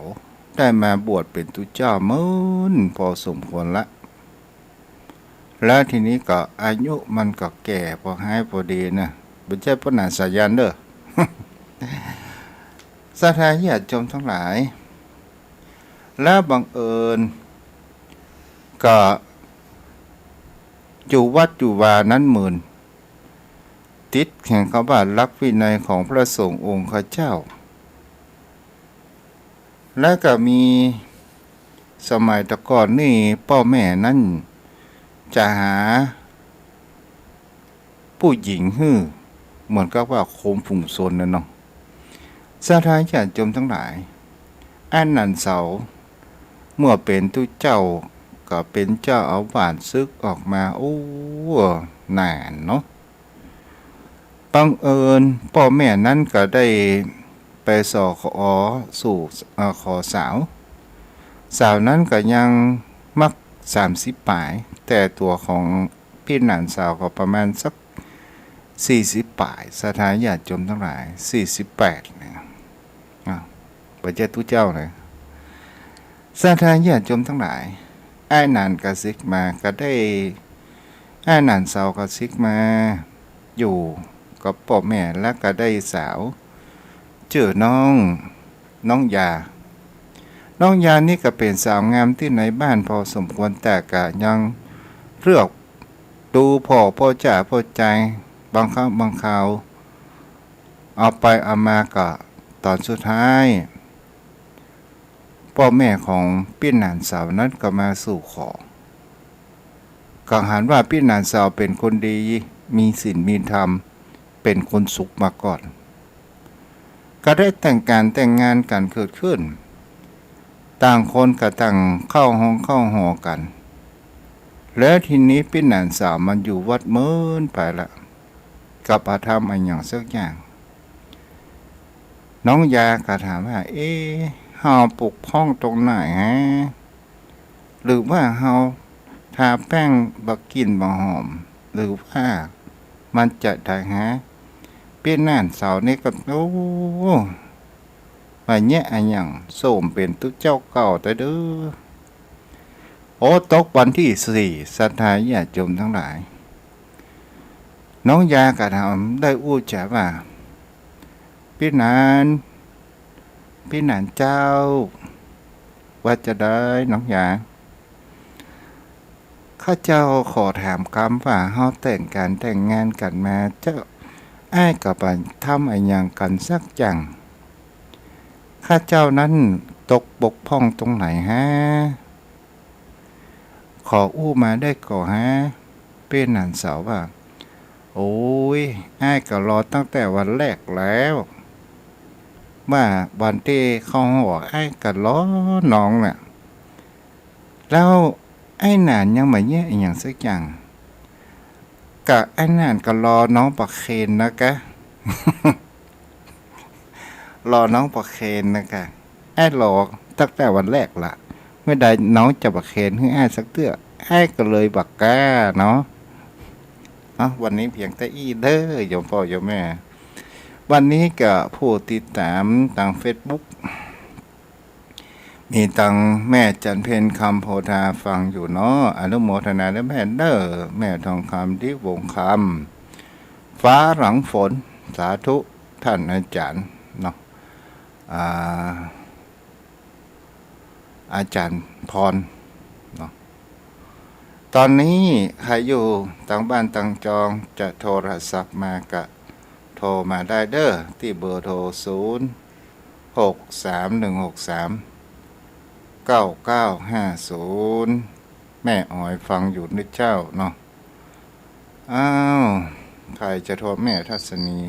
ได้มาบวชเป๋นตุ๊เจ้าเมินพอสมควรละ แล้วทีนี้ก็อายุมันก็แก่ปาหายพอดีนะ บ่ใจ้ปาหนานสายัณเด้อ ศรัทธาญาติโยมตังหลาย แล้วบังเอิญก็อยู่วัดอยู่วานั้นเมิน ติดแห่งกำว่าหลักวินัยของพระสงฆ์องค์ข้าเจ้า แล้วก็มีสมัยแต่ก่อนนี่ป้อแม่นั้นจะหาผู้หญิงหื้อ เหมือนกับว่าคุมฝูงชนน่ะเนาะ ศรัทธาญาติโยมตังหลาย อ้ายหนานเสา เมื่อเป๋นตุ๊เจ้า ก็เป๋นเจ้าอาวาสสึกออกมา โอ้ นานเนาะ บังเอิญป้อแม่นั้นก็ได้ไปสอขอสู่ เอ่อ ขอสาว สาวนั้นก็ยังมักสามสิบป๋าย แต่ตั๋วของปี้หนานเสาก็ประมาณสักสี่สิบป๋าย ศรัทธาญาติโยมตังหลาย สี่สิบแปดเนี่ย อ้าว บ่ใจ้ตุ๊เจ้านะ ศรัทธาญาติโยมตังหลาย อ้ายหนานก็สึกมา ก็ได้ อ้ายหนานเสาก็สึกมา อยู่กับป้อแม่ แล้วก็ได้สาว จื้อน้อง น้องยา น้องยานี่ก็เป๋นสาวงามตี้ในบ้านพอสมควร แต่ก็ยังเลือกดูผ่อ ผ่อจ๋าผ่อใจ๋ บางครั้งบางคราว เอาไปเอามาก็ต๋อนสุดท้าย ป้อแม่ของปี้หนานเสานั้นก็มาสู่ขอ ก็หันว่าปี้หนานเสาเป๋นคนดี มีศีลมีธรรม เป๋นคนสุขมาก่อน ก็ได้แต่งก๋านแต่งงานกั๋นเกิดขึ้น ต่างคนก็ต่างเข้าห้องเข้าหอกั๋น แล้วทีนี้ปี้หนานเสามันอยู่วัดเมินไปละ ก็บ่ทำอะหยังสักอย่าง น้องยาก็ถามว่า เอ๊ะ เฮาบกพร่องตรงไหนฮะ หรือว่าเฮาทาแป้งบ่กลิ่นบ่หอม หรือว่ามันจะใดฮะ ปี้หนานเสานี่ก็ โอ้ บ่าเยียะอะหยัง สมเป๋นตุ๊เจ้าเก่าแต๊เด้อ โอ้ ตกวันตี้สี่ ศรัทธาญาติโยมตังหลาย น้องยาก็ถาม ได้อู้จ๋าว่า ปี้หนาน ปี้หนานเจ้า ว่าจาใดน้องยา ข้าเจ้าขอถามกำว่า เฮาแต่งก๋านแต่งงานกั๋นมา เจ้าอ้ายก็บ่ทำอะหยังกั๋นสักอย่าง ข้าเจ้านั้นตกบกพร่องตรงไหนฮะ ขออู้มาได้ก่อฮะ ปี้หนานเสาว่า โอ้ย อ้ายก็รอตั้งแต่วันแรกแล้ว ว่าวันตี้เข้าห้องอ้ายก็รอน้องน่ะ แล้วอ้ายหนานยังบ่าแยะอะหยังสักอย่าง กะอ้ายหนานก็รอน้องประเคนนะกะ รอน้องประเคนนะกะ อ้ายรอตั้งแต่วันแรกละ เมื่อใดน้องจะประเคนหื้ออ้ายสักเตื้อ อ้ายก็เลยบ่กล้าเนาะ เอ้า วันนี้เพียงเต้าอี้เด้อ โยมป้อโยมแม่ วันนี้ก็ผู้ติดต๋ามตางเฟซบุ๊ก มีตังแม่จันเพ็ญ คำโพธา ฟังอยู่เนาะ อนุโมทนาเด้อแม่เด้อ แม่ทองคำ ดิบวงศ์คำ ฟ้าหลังฝน สาธุ ต้านอาจ๋ารย์เนาะ อ่า อาจ๋ารย์พรเนาะ ต๋อนนี้ใผอยู่ตางบ้านตางจองจะโทรศัพท์มาก็โทรมาได้เด้อ ตี้เบอร์โทร ศูนย์ หก สาม หนึ่ง หก สาม เก้า เก้า ห้า ศูนย์ แม่ออยฟังอยู่นะเจ้าเนาะ อ้าว ใผจะโทร แม่ทัศนี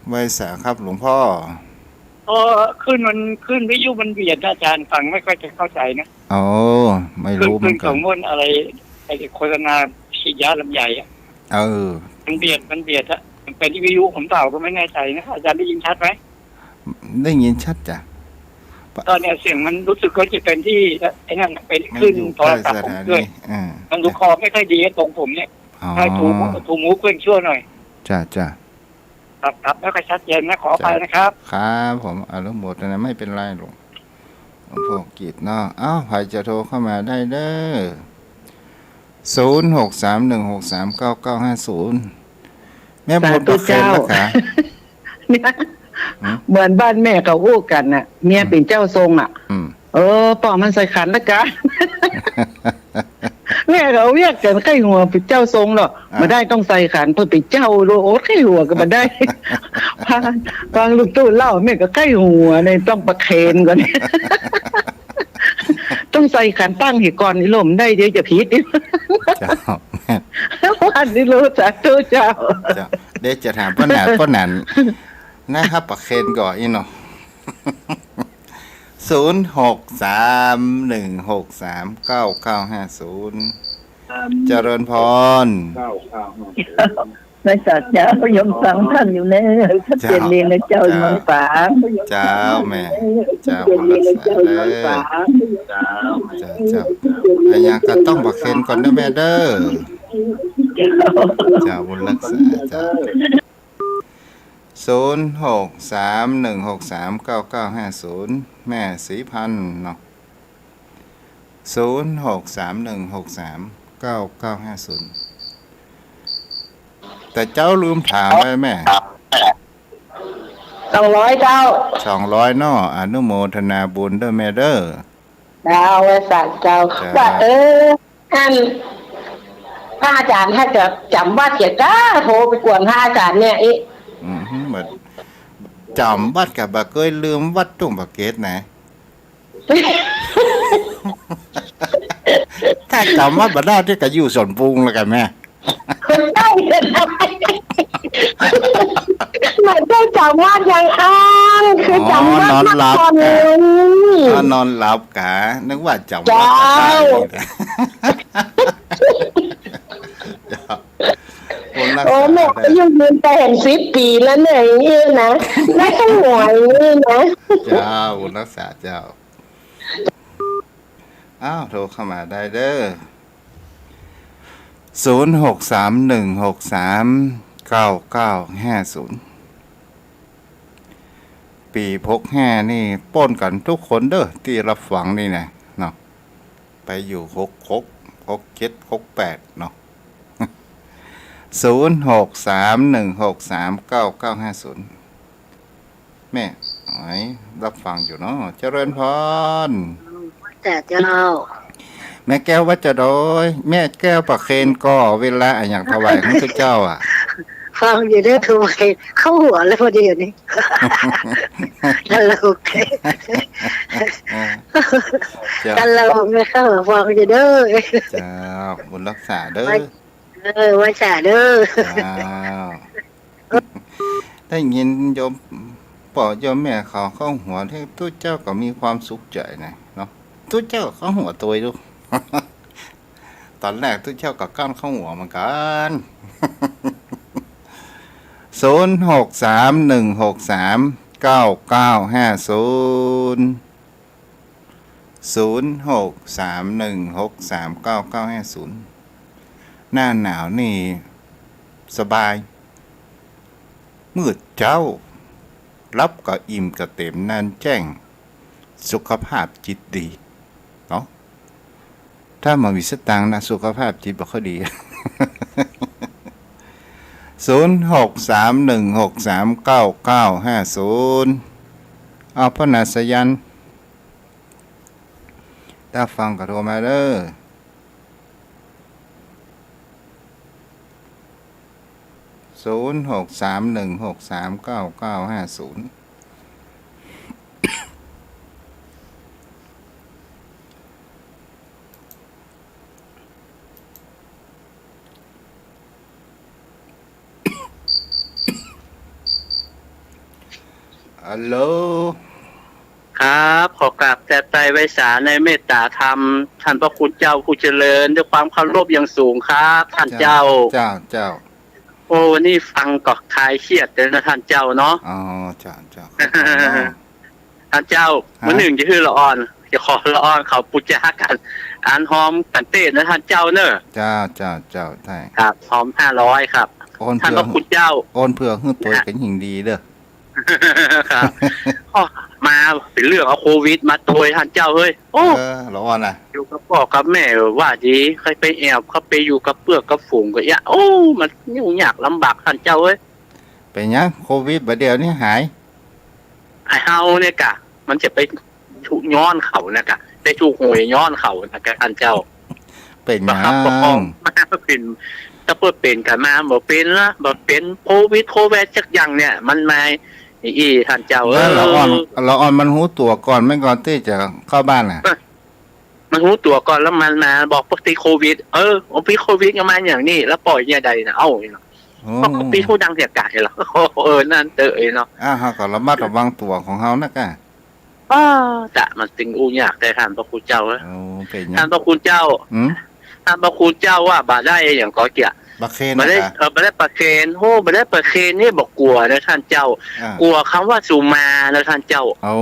ไหว้สาครับหลวงพ่อ เออ คลื่นมัน คลื่นวิทยุมันเบียดนะอาจารย์ ฟังไม่ค่อยจะเข้าใจนะ อ๋อ ไม่รู้เหมือนกัน คลื่น คลื่นของโน่นอะไร ไอ้โฆษณาฉีดยาลำไยอะ เออ มันเบียด มันเบียดอะ มันเป็นที่วิทยุผมเปล่าก็ไม่แน่ใจนะ อาจารย์ได้ยินชัดไหม ได้ยินชัดจ้ะ ต๋อนเนี้ยเสียงมันรู้สึกว่าจะเป็นที่ไอ้นั่นน่ะ เป็นคลื่นโทรศัพท์ผมด้วย มันอยู่ใกล้สถานี อ่า มันรู้คอไม่ค่อยดีตรงผมเนี่ย อ๋อ ใช้ถู ถูหูเพื่อนชั่วหน่อย จ้ะ จ้ะ ครับ ครับ ไม่ค่อยชัดเจนนะ ขออภัยนะครับ ครับผม อนุโมทนา ไม่เป็นไรหลวง หลวงพ่อกิจเนาะ เอ้า ใผจะโทรเข้ามาได้เด้อ ศูนย์ หก สาม หนึ่ง หก สาม เก้า เก้า ห้า ศูนย์ แม่บุญประเคนแล้วกะ สาธุเจ้า เนี่ย หืม เหมือนบ้านแม่เขาอู้กั๋นน่ะ เมียเป๋นเจ้าทรงอะ อืม เออ ป้อมันใส่ขันละกะ แม่เขาเวียกกั๋นใก้หัวเป๋นเจ้าทรงเนาะ อ่า บ่ได้ต้องใส่ขัน เปิ้นเป๋นเจ้าโลด อดใก้หัวก็บ่ได้ ฟัง ฟังลุงตู้เล่า แม่ก็ใก้หัวเนี่ย ต้องประเคนก่อน ต้องใส่ขันตั้งเหียก่อน อีหล่มได้ เดี๋ยวจะผิด เจ้า วันนี้รู้ สาธุเจ้า เจ้า เดี๋ยวจะถามป้อหนาน ป้อหนาน นะครับ ประเคนก่อนอีเนาะ ศูนย์ หก สาม หนึ่ง หก สาม เก้า เก้า ห้า ศูนย์ เจริญพร ไหว้สาเจ้า โยมฟังต้านอยู่เน่อ ชัดเจนดีนะเจ้า เจ้า เมืองฝาง เจ้าแม่ เจ้าบุญรักษาเน่อ เจ้า เจ้า อะหยังก็ต้องประเคนก่อนเน่อแม่เด้อ เจ้า บุญรักษาเจ้า ศูนย์ หก สาม หนึ่ง หก สาม เก้า เก้า ห้า ศูนย์ แม่ศรีพันธ์เนาะ ศูนย์ หก สาม หนึ่ง หก สาม เก้า เก้า ห้า ศูนย์ แต่เจ้าลืมถามไว้แม่ สองร้อยเจ้า สองร้อยเนาะ อนุโมทนาบุญเด้อแม่เด้อ เจ้า ไหว้สาเจ้า เจ้า ว่า เออ อัน พระอาจ๋ารย์ถ้าจะจ๋ำวัดเสียจ้า โทรไปกวนพระอาจ๋ารย์เนี่ย อิ อืม บัดจ๋ำวัดก็บ่เกยลืมวัดตุ้งปะเกตนะ ถ้าจ๋ำวัดบ่ได้ตี้ก็อยู่สวนปรุงแล้วกั๋นแม่ ใจ้ บ่ใจ้จ๋ำวัดอย่างอั้น คือจ๋ำวัด อ๋อ นอนหลับ นครหลวง อ๋อ นอนหลับกะ นึกว่าจ๋ำวัด เจ้า ก็ได้นี่นะ เจ้า คนรักษา โอ้ แม่ ได้ อายุยืนไปเห็นสิบปี๋แล้วเนี่ย อย่างนี้นะ ได้ตั้งหน่วยนี่นะ เจ้า บุญรักษาเจ้า อ้าว โทรเข้ามาได้เด้อ ศูนย์ หก สาม หนึ่ง หก สาม เก้า เก้า ห้า ศูนย์ ปี๋หกห้านี่ป้นกั๋นกู้คนเด้อ ตี้รับฟังนี่นะ เนาะ ไปอยู่หกหก หกเจ็ด หกแปด เนาะ ศูนย์ หก สาม หนึ่ง หก สาม เก้า เก้า ห้า ศูนย์ แม่ อ๋อย รับฟังอยู่เนาะ เจริญพร จ้าเจ้า แม่แก้ววัดจะดอย แม่แก้วประเคนก่อ เวลาอะหยังถวายของเจ้าอะ ฟังอยู่เด้อ ถวาย เข้าหัวแล้วพอดีอันนี้ ตลก เออ เจ้า ตลกเลย เข้าหัว ฟังอยู่เด้อ เจ้า บุญรักษาเด้อ เออ ไหว้สาเด้อ เจ้า ได้ยินโยม ป้อโยมแม่เขาเข้าหัว ตี้ตุ๊เจ้าก็มีความสุขใจ๋นะเนาะ ตุ๊เจ้าก็เข้าหัวตวยลูก ต๋อนแรกตุ๊เจ้าก็กั้นเข้าหัวเหมือนกั๋น ศูนย์ หก สาม หนึ่ง หก สาม เก้า เก้า ห้า ศูนย์ ศูนย์ หก สาม หนึ่ง หก สาม เก้า เก้า ห้า ศูนย์ หน้าหนาวนี่สบาย มืดเจ๊า หลับก็อิ่มก็เต็ม นอนแจ้ง สุขภาพจิตดีเนาะ ถ้าบ่มีสตางค์นะ สุขภาพจิตบ่ค่อยดี ศูนย์ หก สาม หนึ่ง หก สาม เก้า เก้า ห้า ศูนย์ เอาพ่อนาสายัน ถ้าฟังก็โทรมาเด้อ ศูนย์ หก สาม หนึ่ง หก สาม เก้า เก้า ห้า ศูนย์ ฮัลโหล ครับ ขอกราบแตบไตรไหว้สาในเมตตาธรรม ท่านพระคุณเจ้าผู้เจริญ ด้วยความเคารพอย่างสูงครับ ท่านเจ้า เจ้า เจ้า เจ้า โอ้ วันนี้ฟังก็คลายเครียดเลยนะท่านเจ้าเนาะ อ๋อ เจ้า เจ้า ขอบคุณเนาะ ท่านเจ้า ฮะ มื้อหนึ่งจะหื้อละอ่อน จะขอละอ่อนเขาปู๋จากั๋น อันหอมกั๋นเต๊อะนะท่านเจ้าเนอะ เจ้า เจ้า เจ้า ใจ้ ครับ หอมห้าร้อยครับ โอนเผื่อ ท่านพระคุณเจ้า โอนเผื่อหื้อตวยกั๋นยิ่งดีเด้อ ครับ อ้อ มาเป๋นเรื่องเอาโควิดมาตวยท่านเจ้าเฮ้ย โอ้ เออ ละอ่อนน่ะ อยู่กับป้อกับแม่ว่าดี ใค่ไปแอบเข้าไปอยู่กับเปื้อนกับฝูงก็เยียะ โอ้ มันยุ่งยากลำบากท่านเจ้าเฮ้ย เป๋นหยังโควิดบ่าเดี่ยวนี้หาย ไอ้เฮาเนี่ยกะ มันจะไปถูกย้อนเขานะกะ ไปถูกหวยย้อนเขานะกะท่านเจ้า เป๋นหยัง ประคับประคองมาเป๋น ถ้าเปิ้นเป๋นกั๋นมาบ่เป๋นละ บ่เป๋นโควิดโควิดจักอย่างเนี่ย มันมาอี้ท่านเจ้า แล้วละอ่อน เออ ละอ่อนมันฮู้ตั๋วก่อนแม่นก่อนตี้จะเข้าบ้านน่ะ เออ มันฮู้ตั๋วก่อนแล้วมันมาบอกปกติโควิด เออ โอ้ ปี้โควิดก็มาอย่างนี้ แล้วปล่อยเนี่ยใดนะ เอ้า โอ้ ก็ปี้ฮู้ดังเสียกายเหรอ เออ นั่นเตอะเนาะ อ่า เฮาก็ระมัดระวังตั๋วของเฮานะกะ อ้อ จะมันตึงอู้ยากแต่ท่านพระคุณเจ้าเอ้ย โอ้ เป๋นหยัง ท่านพระคุณเจ้า อืม ท่านพระคุณเจ้าว่าบ่ได้อย่างก็เกียะ บ่าเคน บ่ได้ นะกะ เออ บ่ได้บ่าเคน โอ้ บ่ได้บ่าเคนนี่บ่กั๋วนะท่านเจ้า อ่า กั๋วกำว่าสุมานะท่านเจ้า โอ้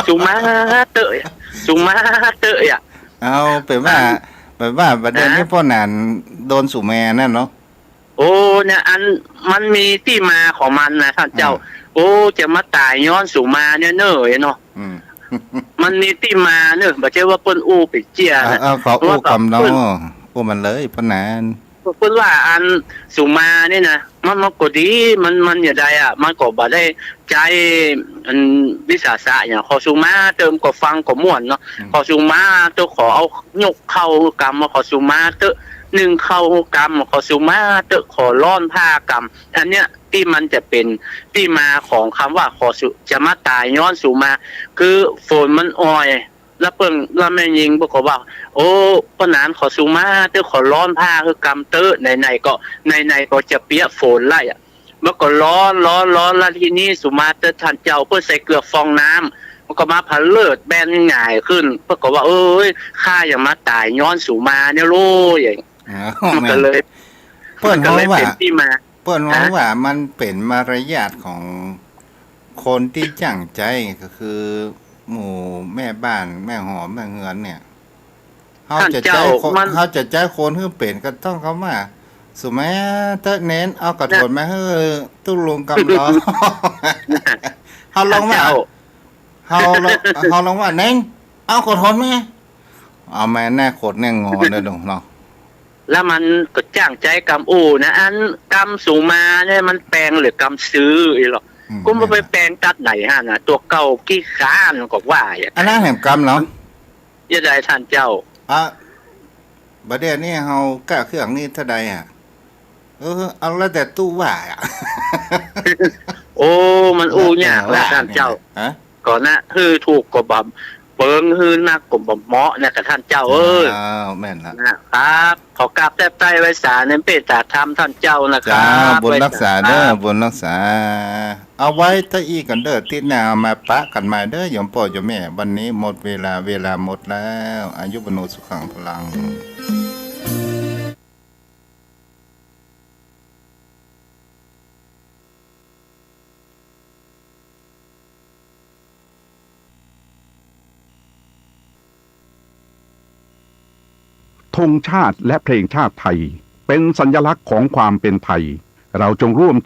สุมาเต๊อะ สุมาเต๊อะอะ เอา เป๋นว่า อัน เป๋นว่าบ่าเดี่ยวนี้ ฮะ ป้อหนานโดนสุมานั่นเนาะ โอ้ เนี่ย อัน มันมีตี้มาของมันนะท่านเจ้า อ่า โอ้ จะมาต๋ายย้อนสุมาเนี่ยเน่อเนาะ อืม มันมีตี้มาเน่อ บ่ใจ้ว่าเปิ้นอู้ไปเจี้ยนะ เอา เอา ขออู้กำเนาะ ว่าเปิ้น อู้มันเลย ป้อหนาน เปิ้นว่าอันสุมานี่นะ มัน มันก็ดี มัน มันอย่างใดอะ มันก็บ่ได้ใจ๊อันวิสาสะหยัง ขอสุมาเต๊อะ ก็ฟังก็ม่วนเนาะ อืม ขอสุมาเต๊อะ ขอเอายกข้าวกำ ขอสุมาเต๊อะ นึ่งข้าวกำ ขอสุมาเต๊อะ ขอร้อนผ้ากำ อันเนี้ยตี้มันจะเป๋นตี้มาของกำว่าขอสุ จะมาต๋ายย้อนสุมา คือฝนมันอ่อย แล้วเปิ้น แล้วแม่ญิงเปิ้นก็ว่า โอ้ ป้อหนานขอสุมาเต๊อะ ขอร้อนผ้าหื้อกำเต๊อะ ไหนๆ ก็ ไหนๆ ก็จะเปียกฝนแล้วอะ มันก็ร้อน ร้อน ร้อน แล้วทีนี้สุมาเต๊อะท่านเจ้า เปิ้นใส่เกือกฟองน้ำ มันก็มาผะเลิดแบนหงายขึ้น เปิ้นก็ว่า เอ้ย ข้ายังมาต๋ายย้อนสุมาเนี่ยโลย อ๋อ มันก็เลย แม่น เปิ้น มันก็เลย ฮ้องว่า เป๋นตี้มา เปิ้นฮ้อง ฮะ ว่ามันเป๋นมารยาทของคนตี้จ้างใจ๊ ก็คือหมู่แม่บ้าน แม่หอ แม่เฮือนเนี่ย เฮาจะใจ๊ ท่านเจ้า คน มัน เฮาจะใจ๊คนหื้อเป๋นก็ต้องกำว่า สุมาเต๊อะเน้น เอากระโถนมาหื้อตุ๊ลุงกำลอ เฮาลองว่า ท่านเจ้า เฮาลอง เฮาลองว่า เน้น เอากระโถนมา เอามาแน่ขดแน่งอเด้อเนาะ แล้วมันก็จ้างใจ๊กำอู้นะ อันกำสุมาเนี่ยมันแป๋งหรือกำซื้ออีหรอ อืม ก็มันไปแป๋งตั๊ดไหนฮะนะ ตั๋วเก่าขี้คร้านก็ว่าอย่าง อันนั้นแหมกำเหรอ อย่างใดท่านเจ้า อ่ะ บ่าเดี่ยวนี้เฮาก้าเครื่องนี่เท่าใดอะ เออ เอาแล้วแต่ตุ๊ว่าอะ โอ้ มันอู้ยากแล้ว แล้วแต่ว่า ท่านเจ้า นี่นะ ฮะ ก่อนนะ หื้อถูกก็บ่เปิง หื้อนักก็บ่เหมาะนะกับท่านเจ้าเอ้ย อ้าว แม่นละ นะครับ ขอกราบแตบไตรไหว้สาในเมตตาธรรมท่านเจ้านะครับ เจ้า บุญรักษาเด้อ ไหว้สาครับ บุญรักษา เอาไว้เต้าอี้ก่อนเด้อ ติ๊ดหน้าเอามาปะกั๋นใหม่เด้อ โยมป้อโยมแม่ วันนี้หมดเวลา เวลาหมดแล้ว อายุวัณโณสุขังพลัง ธงชาติและเพลงชาติไทย เป็นสัญลักษณ์ของความเป็นไทย เราจงร่วม